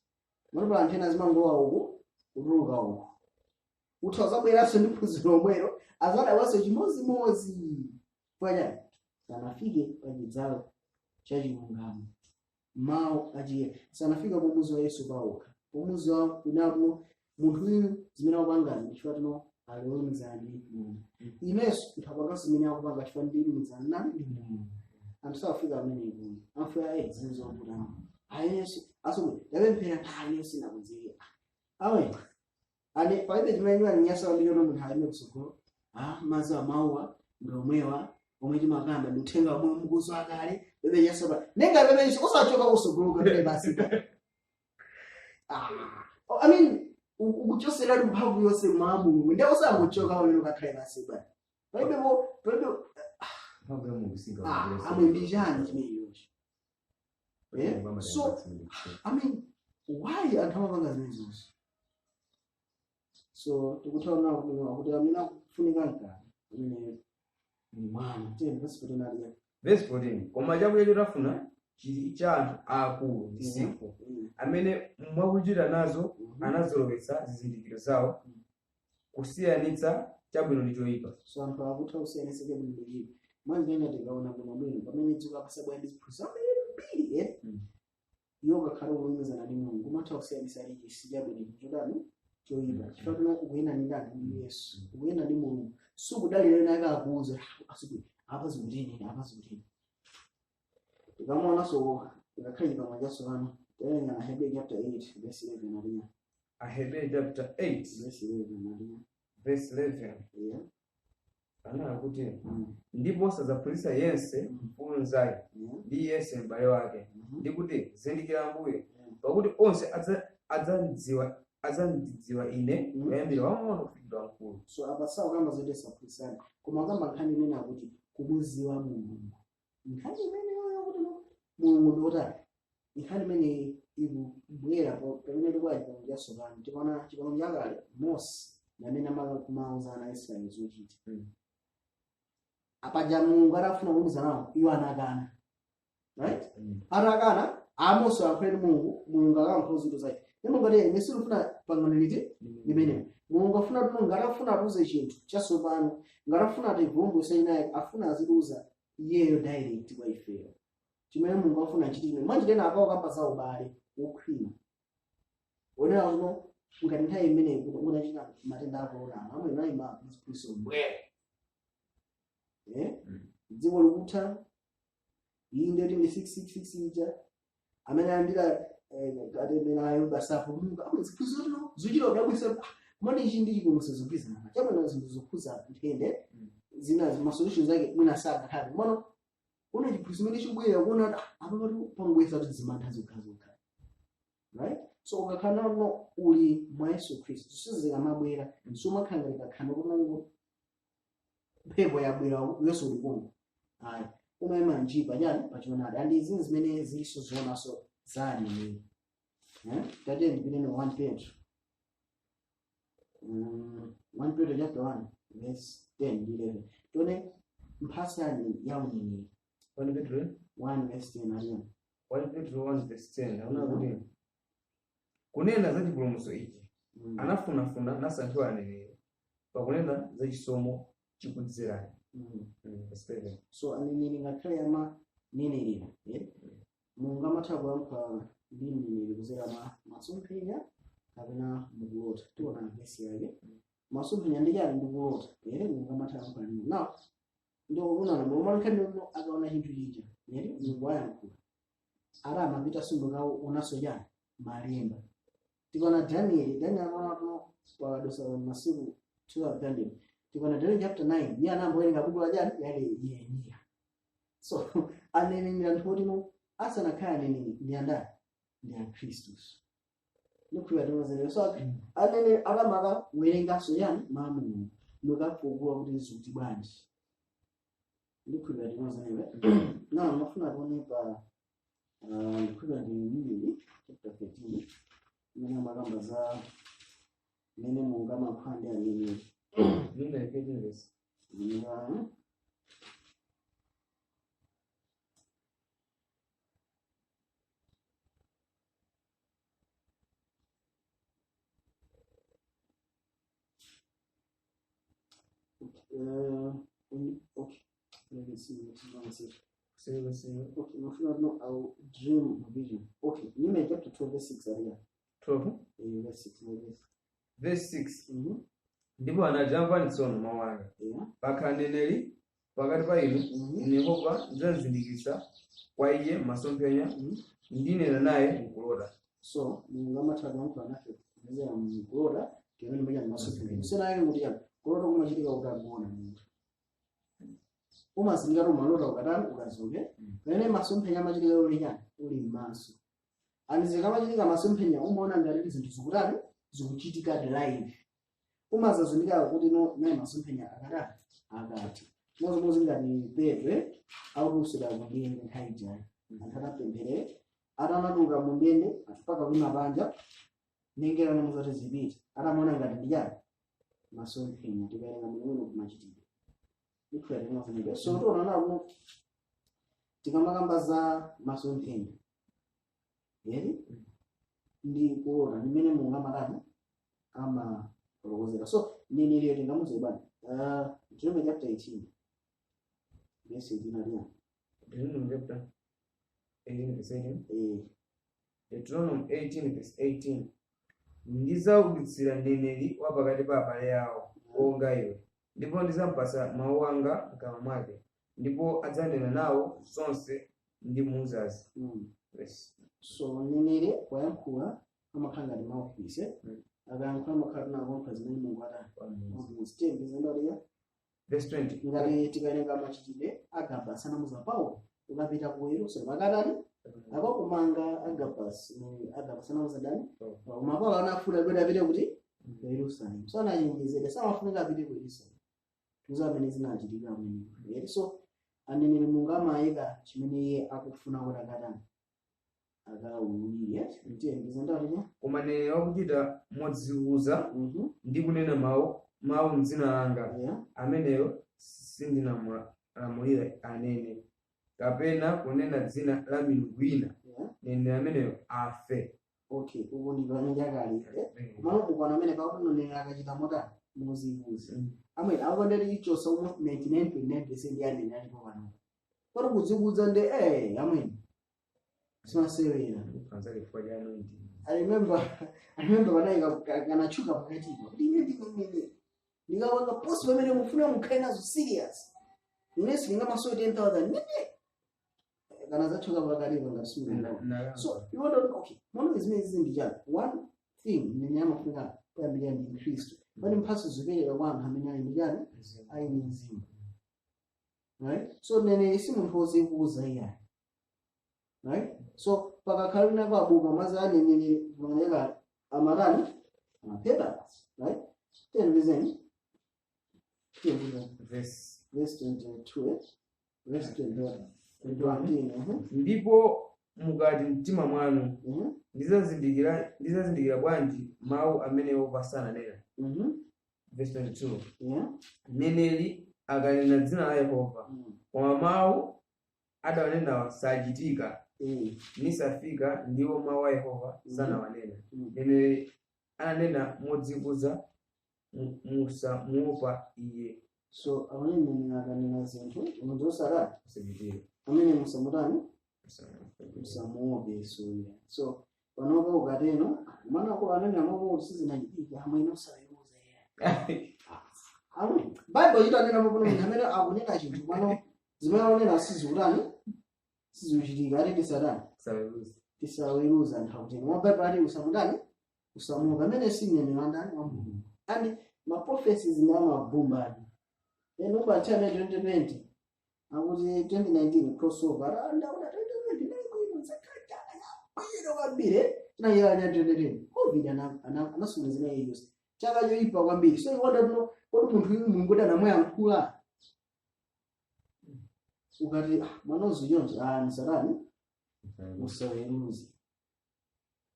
manopa anthu ena azimangowa uku kutuluka uku, utha uzabweranso ndi phunziro lomwelo, azadabwanso chimozimozi pwachani? Sanafike pachidzalo cha chilungamo, mawu achiye sanafika pomuzi wa Yesu pawokha, pomuzi wa kunapo munthu uyu zimene akupangazi chifukwa tino ali wolumikizana ndi Mulungu. Inenso nthapanganso zimene akupanga chifukwa ndilumikizana nani? Ndi Mulungu. Anthu safika amenepo, amfika e zinthu zovutana ayenso asomwe tapemphera ayenso sinakonzeke awe ane palibe chimene chimandinyasa kwambiri kuti munthu alime kutsogolo mazi amauwa ndi omwewa omwe timakamba ndi uthenga omwe mukuzwa kale bebe nyasa pa nenga bebe usachoka kusogolo kapele basi. Oh, I mean ukuchosera mphamvu yonse mwa Mulungu ndiye usangochoka pamene ukakhale basi ba palibe po palibe. Mphamvu ya Mulungu singa Amwe ndi chani chimenecho? So I mean, why anthu amapanga zimenezonso? So tikuthaona kuti amene akufunika mkaka amene ni mwana. Tiyeni verse 14 aliya. Verse 14. Koma chakudya chotafuna Chili cha anthu aakulu msinkhu, amene mwakuchita nazo anazolowetsa zizindikiro zawo kusiyanitsa chabwino ndi choyipa. So anthu akutha kusiyanitsa chabwino ndi choyipa. Mwanjira tikaona bwinobwino pamene dziko apasabwera ndi ziphunzitso ambiri, eh? Iwo kakhala kulumikizana ndi Mulungu, umatha kusiyanitsa ichi si chabwino, ichi chotani, choyipa, chifukwa tino ukuyenda ndi ndani? Ndi Yesu. Ukuyenda ndi Mulungu, sukudalira ena ake akuuza asikuti apa zikutini, apa zikutini. Tikamuonanso ngakhale chipangano chatsopano, tawerenga Ahebrew chapter 8 verse 11 aliya. Ahebrew chapter 8 verse 11 aliya. Verse 11. Yeah. Anena kuti, ndipo sadzaphunzitsa yense mfulu mnzake ndi yense m'bale wake, ndi kuti, zindikira Ambuye, pakuti onse adzandidziwa ine, kuyambira wamng'ono kufikira wamkulu. So apa sakukamba zoti saphunzitsana, koma akamba nkhani imene akuti kumudziwa Mulungu. Nkhani imeneyo kuti no Mulungu ndi wotani, nkhani imene ikubwera pamene tikuwa chipangano chatsopano. Tikaona chipangano chakale, Mose ndi amene amauza ana a Israeli zochita. Apaja Mulungu atafuna kulumiza nawo, iwo anakana, right? Atakana, Amosi ayankhule ndi Mulungu, Mulungu akayankhula zinthu zake. Ndi Mulungu ati, ine sindifuna pangano liti limenelo. Mulungu afuna kuti ngati afuna atiuze chinthu chatsopano, ngati afuna ativumbulutse inaye, afuna azitiuza iyeyo direct kwa ifeyo chimene Mulungu afuna achite. Chimene mwanjitena apawo kamba za ubale wokhwima onera kuno, ngati nthawi imeneyi kuti unachita matenda a corona, amwe nayi maphunzitso bwe, eh? Dziko likutha, iyi ndeti ndi 666 ija, amene andira katemerayo basapulumuka, amwe ziphunzitso tino zochita kudabwitsa. Komati ichi ndi chipulumutso zigwirizana chabwino, zinthu zokhuza nthende zina ma solutions ake mwina sangakhale komano una chiphunzitso chimene chikubwera kuona kuti apa patu pangobwera kuti zimantha zokhazokha, right? So ukakhala no uli mwa Yesu Khristu, sizikamabwera, sumakhala ngati kakhanda kunango mphepo yabwera Yesu uli kuno, ayi, umayima nji pachani? Pachionadi. And izi zimene zilinso zoonaso za aneneri, eh? Tate ndipiteni 1 Petro, 1 Petro chapter 1 verse 10 ndi 11, tione mphatso ya uneneri. 1 Petro 1 verse 10 aliyona. 1 Petro 1 verse 10 aona kuti, kunena za chipulumutso ichi anafunafuna nasankhidwa aneneri pakunena za chisomo chikudzerani. Verse 11. So aneneri ngakhale amanenerera, eh? Mulungu amatha kuyankhula ndi mneneri kudzera mwa masomphenya kapena mukulota. Tiona vesi yake, masomphenya ndi chani? Ndi kulota, eh? Mulungu amatha kuyankhula ndi now ndo unaona mulungu no akaona chinthu chija, eh? Mulungu ayankhula ara amapita sundukawo unaso chani? Malemba. Tikaona Daniel, Daniel akaona tuno padosa masiku 1200. Tikaona Daniel chapter 9, iye anambowerenga buku la chani? Yale Yeremiya. So aneneri anthu otino asanakhale aneneri ndi andani? Ndi akhristu. Ndikhulupirira timazere. So aneneri akamaka werenganso yani? Mawu a Mulungu, nukafukula kuti zikuti bwanji. Ndikhulupirira timazere. Now mafuna tione pa ndikhulupirira ndi Numeri chapter 13, imene amakamba za mmene Mulungu amayankhula ndi aneneri. Numeri 13 verse Okay. Let me see what is on it. Seven. Okay, mafuna no our dream vision. Okay, Numeri chapter 12 verse 6 area. 12. Verse 6, no verse. Verse 6. Ndipo anati, amvani tsono mawu anga. Pakhala mneneri pakati pa inu, ine Yehova ndidzazindikiritsa kwa iye masomphenya, ndinena naye mkulota. So Mulungu amatha kuyankhula nafe kudzera mkulota, timene manya masomphenya. Kusena yake kuti yani kulota kumachitika ukagona munthu. Umazindikira kuti umalota ukatani? Ukazuke. Pamene masomphenya amachitika uli chani? Uli m'maso. And zikamachitika masomphenya umaona ngati kuti zinthu zikutani? Zikuchitika live. Umazazindikira kuti no naye masomphenya akatani? Akatha. Chimodzimodzi ngati Petro akutusira kundende nthawi ijayo. Anthu atapempherera, atanatuluka mu ndende mpaka kuima panja, nengera namuzati zipita. Atamaona ngati ndi chani? Masomphenya. Tikawerenga bwinobwino kumachitidwe. Ndikhulupirira timazindikira. So tiona nako Tikamakamba za masomphenya eri ndi kuona nimene Mulungu amatani, amafotokozera. So mneneriyo tingamuze bani? Deuteronomy chapter 18 verse 18 aliya. Deuteronomy chapter 18 verse 18. Eh. Deuteronomy 18 verse 18: "Ndidzaukitsira mneneri wa pakati pa abale awo wonga iwe, ndipo ndidzampatsa mawu anga mkamwa mwake, ndipo adzanena nawo zonse ndimuuzazi." Yes. So mneneri poyankhula amakhala ngati mouthpiece. Akayankhula amakhala tinakuyankhula zimene Mulungu atani? Wamuuza. Verse 20. Ngati tikawerenga Machitidwe, Agabus anamuza Paulo, "Ukapita ku Yerusalemu akatani? Akakumanga." Agabus, Agabus anamuza dani? Koma Paulo anafuna kuti apite kuti? Ku Yerusalemu. So anachenjezedwa, samafunika apite ku Yerusalemu. Tuza amene zinachitika amene. So aneneri Mulungu amayika chimene iye akufuna kuti akatani, akawululire. Tiyembeza. "Koma mneneri wakuchita modzikuza ndi kunena mawu m'dzina langa, ameneyo sindinamulamulira anene, kapena kunena dzina la milungu ina, mneneri ameneyo afe." Okay, uku ndi pamene chakale. Kumano kukwana amene pakuti mneneri akachita motani? Mozikuza. Amene akondera ichosa almost 99.9% ya aneneri alipo pano pano kudzikuza ndi amene simasewera. Chifukwa cha anointing. I remember panayi kanachuka pakatipa kuti ine ndine ndikapanga post pamene mufuna mukhale nazo serious, inenso ndingamasowe 10,000 nene kana zachuka pakatipa ngati simungaona. So you want to, okay, mono zimene zizi ndi chani? One thing, mneneri amafunika kuyambirira ndi Khristu. Pali mphatso zipereka kwa anthu amene ali ndi chani? Ali ndi mzimu, right? So mneneri si munthu wozikuza iyayi, right? So pakakhala wina kwabuka mazi aneneri maneka amatani? Amaphedwa, right? Tiyembezeni, tiyembezeni. Verse Verse 22, eh? Verse 21, 21. "Ndipo mukati mtima mwanu, ndidzazindikira bwanji mawu amene Yehova sananena?" Verse 22. "Mneneri akanena dzina la Yehova, koma mawu adawanenawa sachitika, nisafika, ndiwo mawu a Yehova sanawanena. Mneneri ananena modzikuza, musamuopa iye." So amene mneneri akanena zinthu munthu osatani? Usachitike. Amene musamutani? Musamuope. So so panopa ukateno mwana wako anene amako kuti sizinachitika, amwene osaweruza. Amwe Bible chitanena pakuno munthu amene akunena chinthu pano zimene akunena sizikutani? Sizikuchitika, ati tisatani? Saweruza. Tisaweruza anthu akuteno mwa Bible ati usamutani? Usamuope amene si mneneri wandani? Wa Mulungu. And ma prophecies ndi amabumbani eno bachana 2020 akuti 2019 crossover, ndaona 2020 naibwino zakachana yabwino kwambiri, tinayikanya 2020 COVID anasumizina iyonse chaka choyipa kwambiri. So iwanda tuno kodi munthu uyu Mulungu kuti anamuyankhula? Ukati, "Ah, mwana uziyonje, ah, nisatani?" Musaweruze.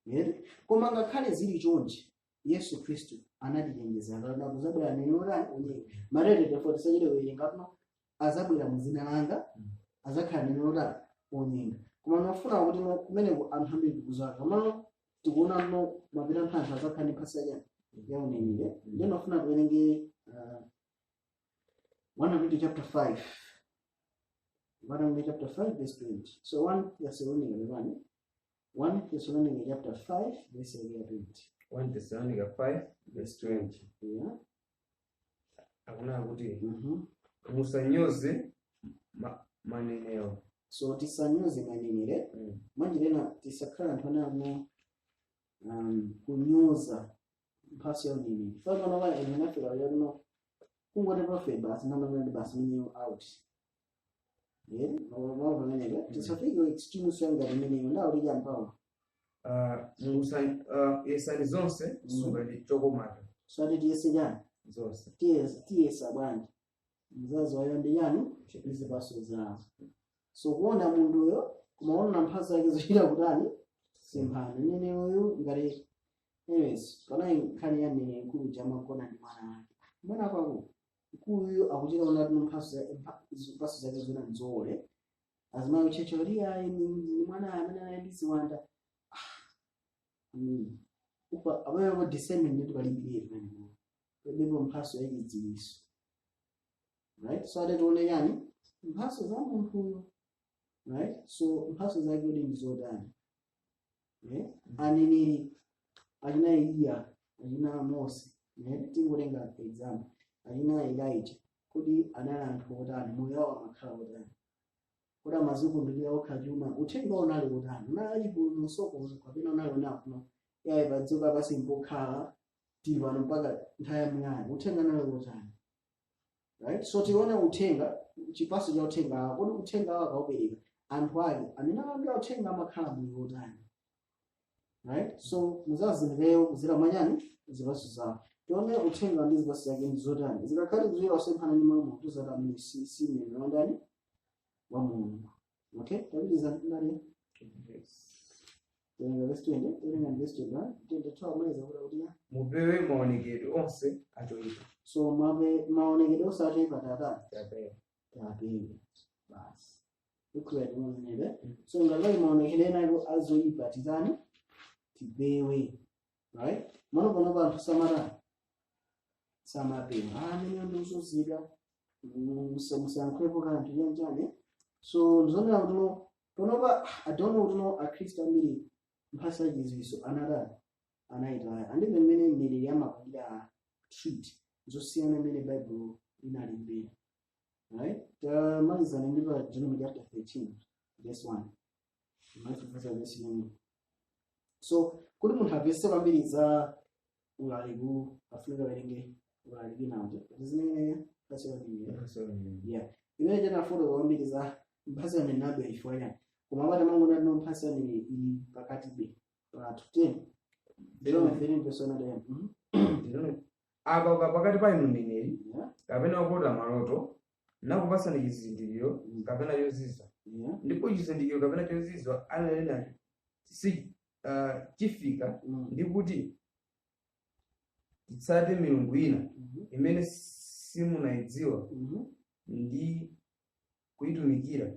Yere koma ngakhale zili chonchi, Yesu Khristu anatichenjeza kuti kuzabwera neno lani? Mateyu 24, tisachite kuwerenga tuno, azabwera muzina langa, azakhala neno lani? Onyenga. Koma nofuna kuti no kumeneko anthu ambiri tikuzaka komano tikuona no mapita anthu azakhala ndi mphatso yachani? Ya uneneri. Ndiye nofuna tiwerenge 1 Korinto chapter 5, 1 Korinto chapter 5 verse 20. So 1 Thessalonica 1, 1 Thessalonica chapter 5 verse 20. 1 Thessalonica 5 verse 20. Akunena kuti, "Musanyoze manenero." So tisanyoze manenero. Mwanjirena tisakhala anthu anamo kunyoza mphatso ya uneneri. Pano pa ene nafika yakuno kungoti prophet basi namamene basi meneyo out. Yeah, mawu pamenepo tisafike extreme ngati imeneyo ndawo mpawa. Yesani zonse, sungani chokomacho. So ati tiyese chani? Zonse. Tiyesa bwanji? Mzazi wayo ndi chani? Ndi zipatso zawo. So kuona munthuyo kumaona mphatso zake zochita kutani? Semphana nene uyu ngati, anyways, panali nkhani ya mneneri mkulu jamagona ndi mwana wake. Mwana wako mkuluyu akuchita ona tino mphatso zake zona nzole. Azimayi ucheche kuti ayi, ni mwana amene ali ndi ziwanda. Upa abayo discernment ndi palibire pamenepo, palibepo mphaso yachidziwiso, right? So ade tione yani mphaso za munthuyo, right? So mphaso zake kuti ndi zotani, eh? Aneneri achina Eliya, achina Mose, eh? Tingotenga example, achina Elijah, kuti anali anthu otani? Moyo wawo amakhala otani? Kuti amazikundikira okha chuma? Uthenga unali otani? Unali achipulumutso kapena unali onakuno yayi pa dziko lapansi mpokhala tili pano mpaka nthawi yamuyaya? Uthenga unali otani, right? So tione uthenga, chipaso cha uthenga awo. Kodi uthenga awo akaupereka, anthu ake amene alandira uthenga amakhala moyo otani, right? So muzazimveyo kuzira mwanyani zipaso zawo. Tione uthenga ndi zipaso zake ndi zotani. Zikakhale ziwira kusemphana ndi mawu, tuzati amene si mneneri wandani? Wa Mulungu. Okay, tapitiza ndani? Terenga verse 20, terenga verse 21, 22, amaliza kuti ya. Mupewe maonekedwe onse achoyipa. So mape maonekedwe onse achoyipa tatani? Tapewe. Tapewe basi, ukhulupirira timozinebe. So ngati maonekedwe enayo azoyipa, titani? Tipewe, right? Mano pano anthu samatani? Samapewa. Amene ndikuzunzika, musayankhulepo kanthu chanchane. So ndizonera kuti no panopa, I don't know kuti no akhristu ambiri mphatso yachidziwitso anatani? Anayitaya. Andive mmene mneneri amapangira treat zosiyana mmene Baibulo linalembera, right? Tamalizana ndi pa Deuteronomy chapter 13 verse 1, malifufuza verse 1. So kuti munthu amvetse kwambiri za ulaliku, afunika werenge ulaliki nawo zimene mphatso yachidziwitso, yeah, imene chanafotokoza kwambiri za mphatso yamene nabwera chifukwa chani. Koma apati mangona tino mphatso yamene ili pakati be pathu 10, Deuteronomy 13 verse 1. Akauka pakati pa inu mneneri kapena wakulota maloto, nakupasani chizindikiro kapena chozizwa, ndipo chizindikiro kapena chozizwa ananena si chifika, ndi kuti titsate milungu ina imene simunayidziwa ndi kuyitumikira,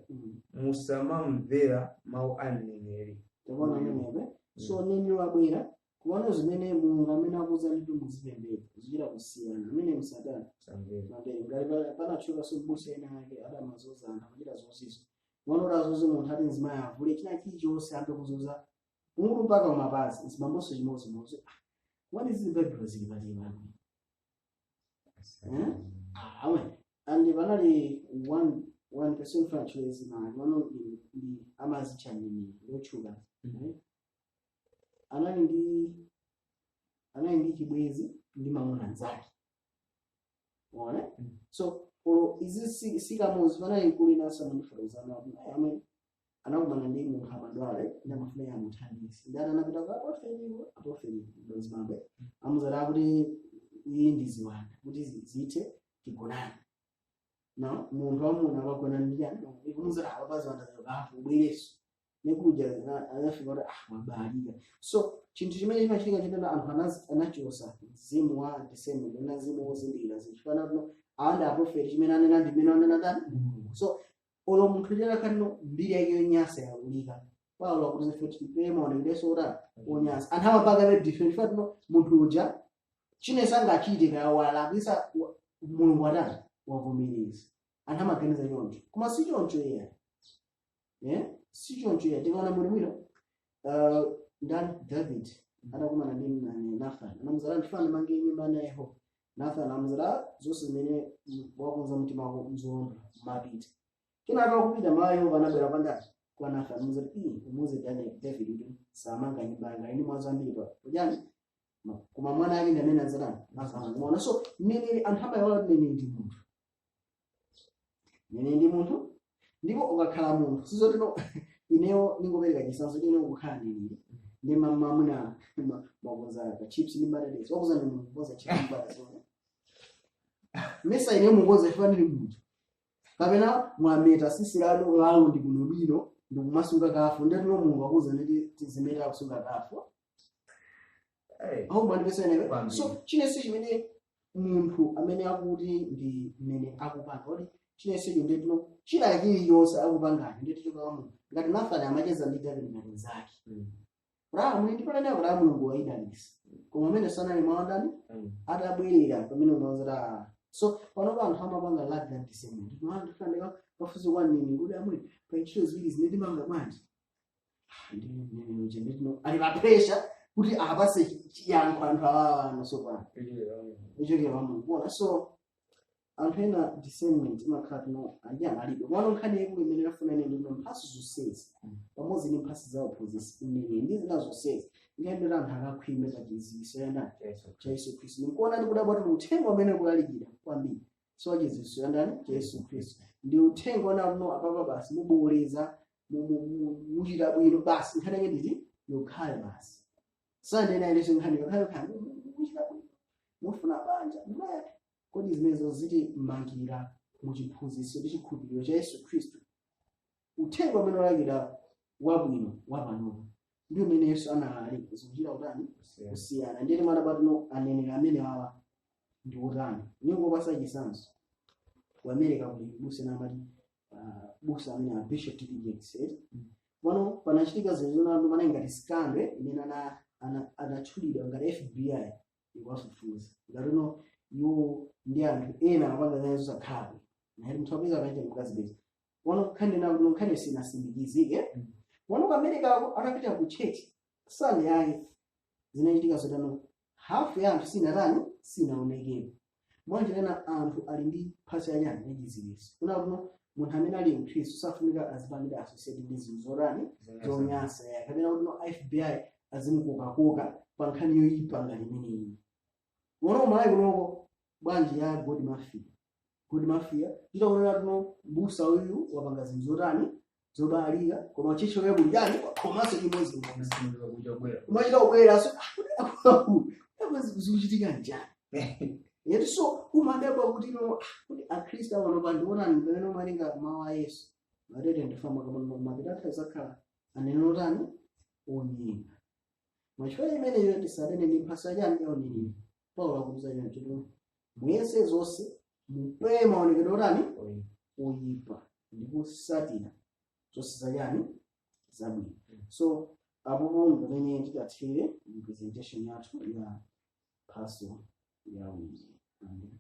musamamvera mawu a mneneri. Taona amenepe. So nini wabwera kuona zimene Mulungu amene akuza ndi muzipembedza zichita kusiyana, amene msatani Samvera. Mapere ngati panatchuka so mbusa ena ake adamazoza anthu, amachita zozizwa. Mwana kuti azoze munthu, ati mzimayi avule china chilichonse, ambe kuzoza mutu mpaka kumapazi, mzibambonso chimodzimodzi. What is the Bible zili pati pano? Eh? Awe and panali one person franchise na mano ndi amazitcha nini lotchuka, right? Anali ndi chibwezi ndi mamuna anzake, waona? So olo izi sikamuzi panali mkulu inanso amandifotokozana amwe anakumana ndi munthu amadwala ndi amafuna ya amuthandize, ndi anapita kwa aprofetiwo. Aprofeti ndozimambe amuzala kuti iyi ndi ziwanda, kuti zithe tigonane. No munthu wamuna akagona ndi chani? Ikumuzala apa ziwanda zikafu ubwereso nekuja anafika kuti ah, wabalika. So chinthu chimene chimachitika chimene anthu anachosa mzimu wa discernment na mzimu wozindikira zinthu fana kuno awanda aprofeti chimene anena ndi mmene anena ndani Mulungu. So olo munthu chakakhalino mbiri yake yonyasa yaulika, Paulo akuti ife tipewe maonekedwe ota onyasa. Anthu amapanga be different fatino munthu uja chine sangachite kawalakwisa, Mulungu atani? Wavomereza. Anthu amaganiza choncho, koma si choncho iya, eh? Si choncho iya. Tikaona munthu mwino, ndani, David atakumana ndi Nathan, anamuzala ndifana mange nyumba ya Yehova. Nathan amuzala zonse zimene wakonza mtima wako mzolondola, mapita. Kenaka akupita, mawu a Yehova anabwera kwa ndani? Kwa Nathan. Amuzati iyi umuze David kuti samanga nyumba yanga ini mwazo ambiri pa kujani, koma mwana ake ndi amene azatani? Azamanga. Maona? So mneneri, anthu amayiwala kuti mneneri ndi munthu, mneneri ndi munthu. Ndipo ukakhala munthu, sizotino ineyo ningopereka chisanzo, ine kukhala mneneri ndi mamuna makonza ka chips ndi mbatatesi, wakuza ndi munthu kukonza chips ndi mbatatesi, mesa ineyo mukonza ifanire munthu, kapena mwameta sisi lanu lalo ndi bwinobwino ndikumasunga kafu, ndetino Mulungu akuza nditi tizimeta kusunga kafu. Hey. Aho mwandipesa inewe? Kwambiri. So chinenso chimene munthu amene akuti ndi mmene akupanga kuti Chinesecho ndetino china chiliyonse akupangani ndeti choka kwa Mulungu. Ngati Nathani amacheza ndi David ngati nzake, Abrahamu ndi pamene Abrahamu Mulungu wayidalisa, koma amene sanali mwa ndani atabwerera pamene umaonzera. So panopa anthu amapanga lack that discernment. Ndifuna kafuzo kwa nini kuti amwe pa ntchito ziwiri zine timanga bwanji? Nditino ali pa pressure kuti apase chiyankho anthu awawa ano sopano ichokera kwa Mulungu kuona. So anthu ena discernment imakhala tino anjani alibe. Komano nkhani yaikulu imene ndafuna ine ndino mphatso zonsezi pamodzi ndi mphatso za uphunzitsi, uneneri ndi zina zonsezi, ndiyendera anthu akakhwime pa chidziwitso yandani? Cha Yesu Khristu. Nikuona ndi kudabwa kuti uthenga umene kulalikira kwambiri so wachidziwitso yandani? Cha Yesu Khristu. Ndi uthenga ona apapa basi muboleza, muchita bwino basi, nkhani yake nditi yokhale basi sandena ileso nkhani yokhale yokhale, muchita bwino, mufuna banja mnaya. Kodi zimenezo ziti mangira muchiphunzitso ndi chikhulupiriro cha Yesu Khristu? Uthenga umene ulalikira wabwino wapanopo ndi umene Yesu analalika zikuchita kutani? Kusiyana. Ndiyeti mwana patino aneneri amene awa ndi otani? Ningopasa chitsanzo, ku America kuli busa namati busa amene a Bishop T.D. Jakes, eh? Pano panachitika zinthu zonando mana ngati scandal imene anatchulidwa ngati FBI ikuwafufuza ngati no iwo ndi anthu ena amapanga zinazo zakhala naye munthu apeza panaita mkazi beza. Pano nkhani na nkhani sinasindikizike. Pano ku America ako atapita ku church Sunday yake zinachitika zotano, hafu ya anthu sinatani, sinaonekere. Mwanjirena anthu ali ndi mphatso yachani? Yachidziwitso. Kuna kuno munthu amene ali mkhristu safunika azipangidwa associate ndi zinthu zotani? Zonyansa ya kapena kuti no FBI azimukokakoka pa nkhani yoyipa ngati imeneyi. Unono Malawi kunoko bwanji ya gold mafia? Gold mafia titaonera tuno busa uyu wapanga zinthu zotani? Zobalika, koma chicho yake kulijani komanso chimodzi umachita kubwera. So zikuchitika njani yetu? So umadabwa kuti no kuti akhristu awano ndionani pamene umalinga mawu a Yesu matete ndifama kamano mapita athu zakhala anene otani? Onyenga. Mwachifukwa chimeneyo tisadane ndi mphatso yachani? Ya uneneri. Paulo akutuza choncho: muyese zonse, mupewe maonekedwe otani? Oyipa, ndi kusatira zonse zachani? Zabwino. So apopo pamene tikathire mu presentation yathu ya mphatso ya uneneri. Amen.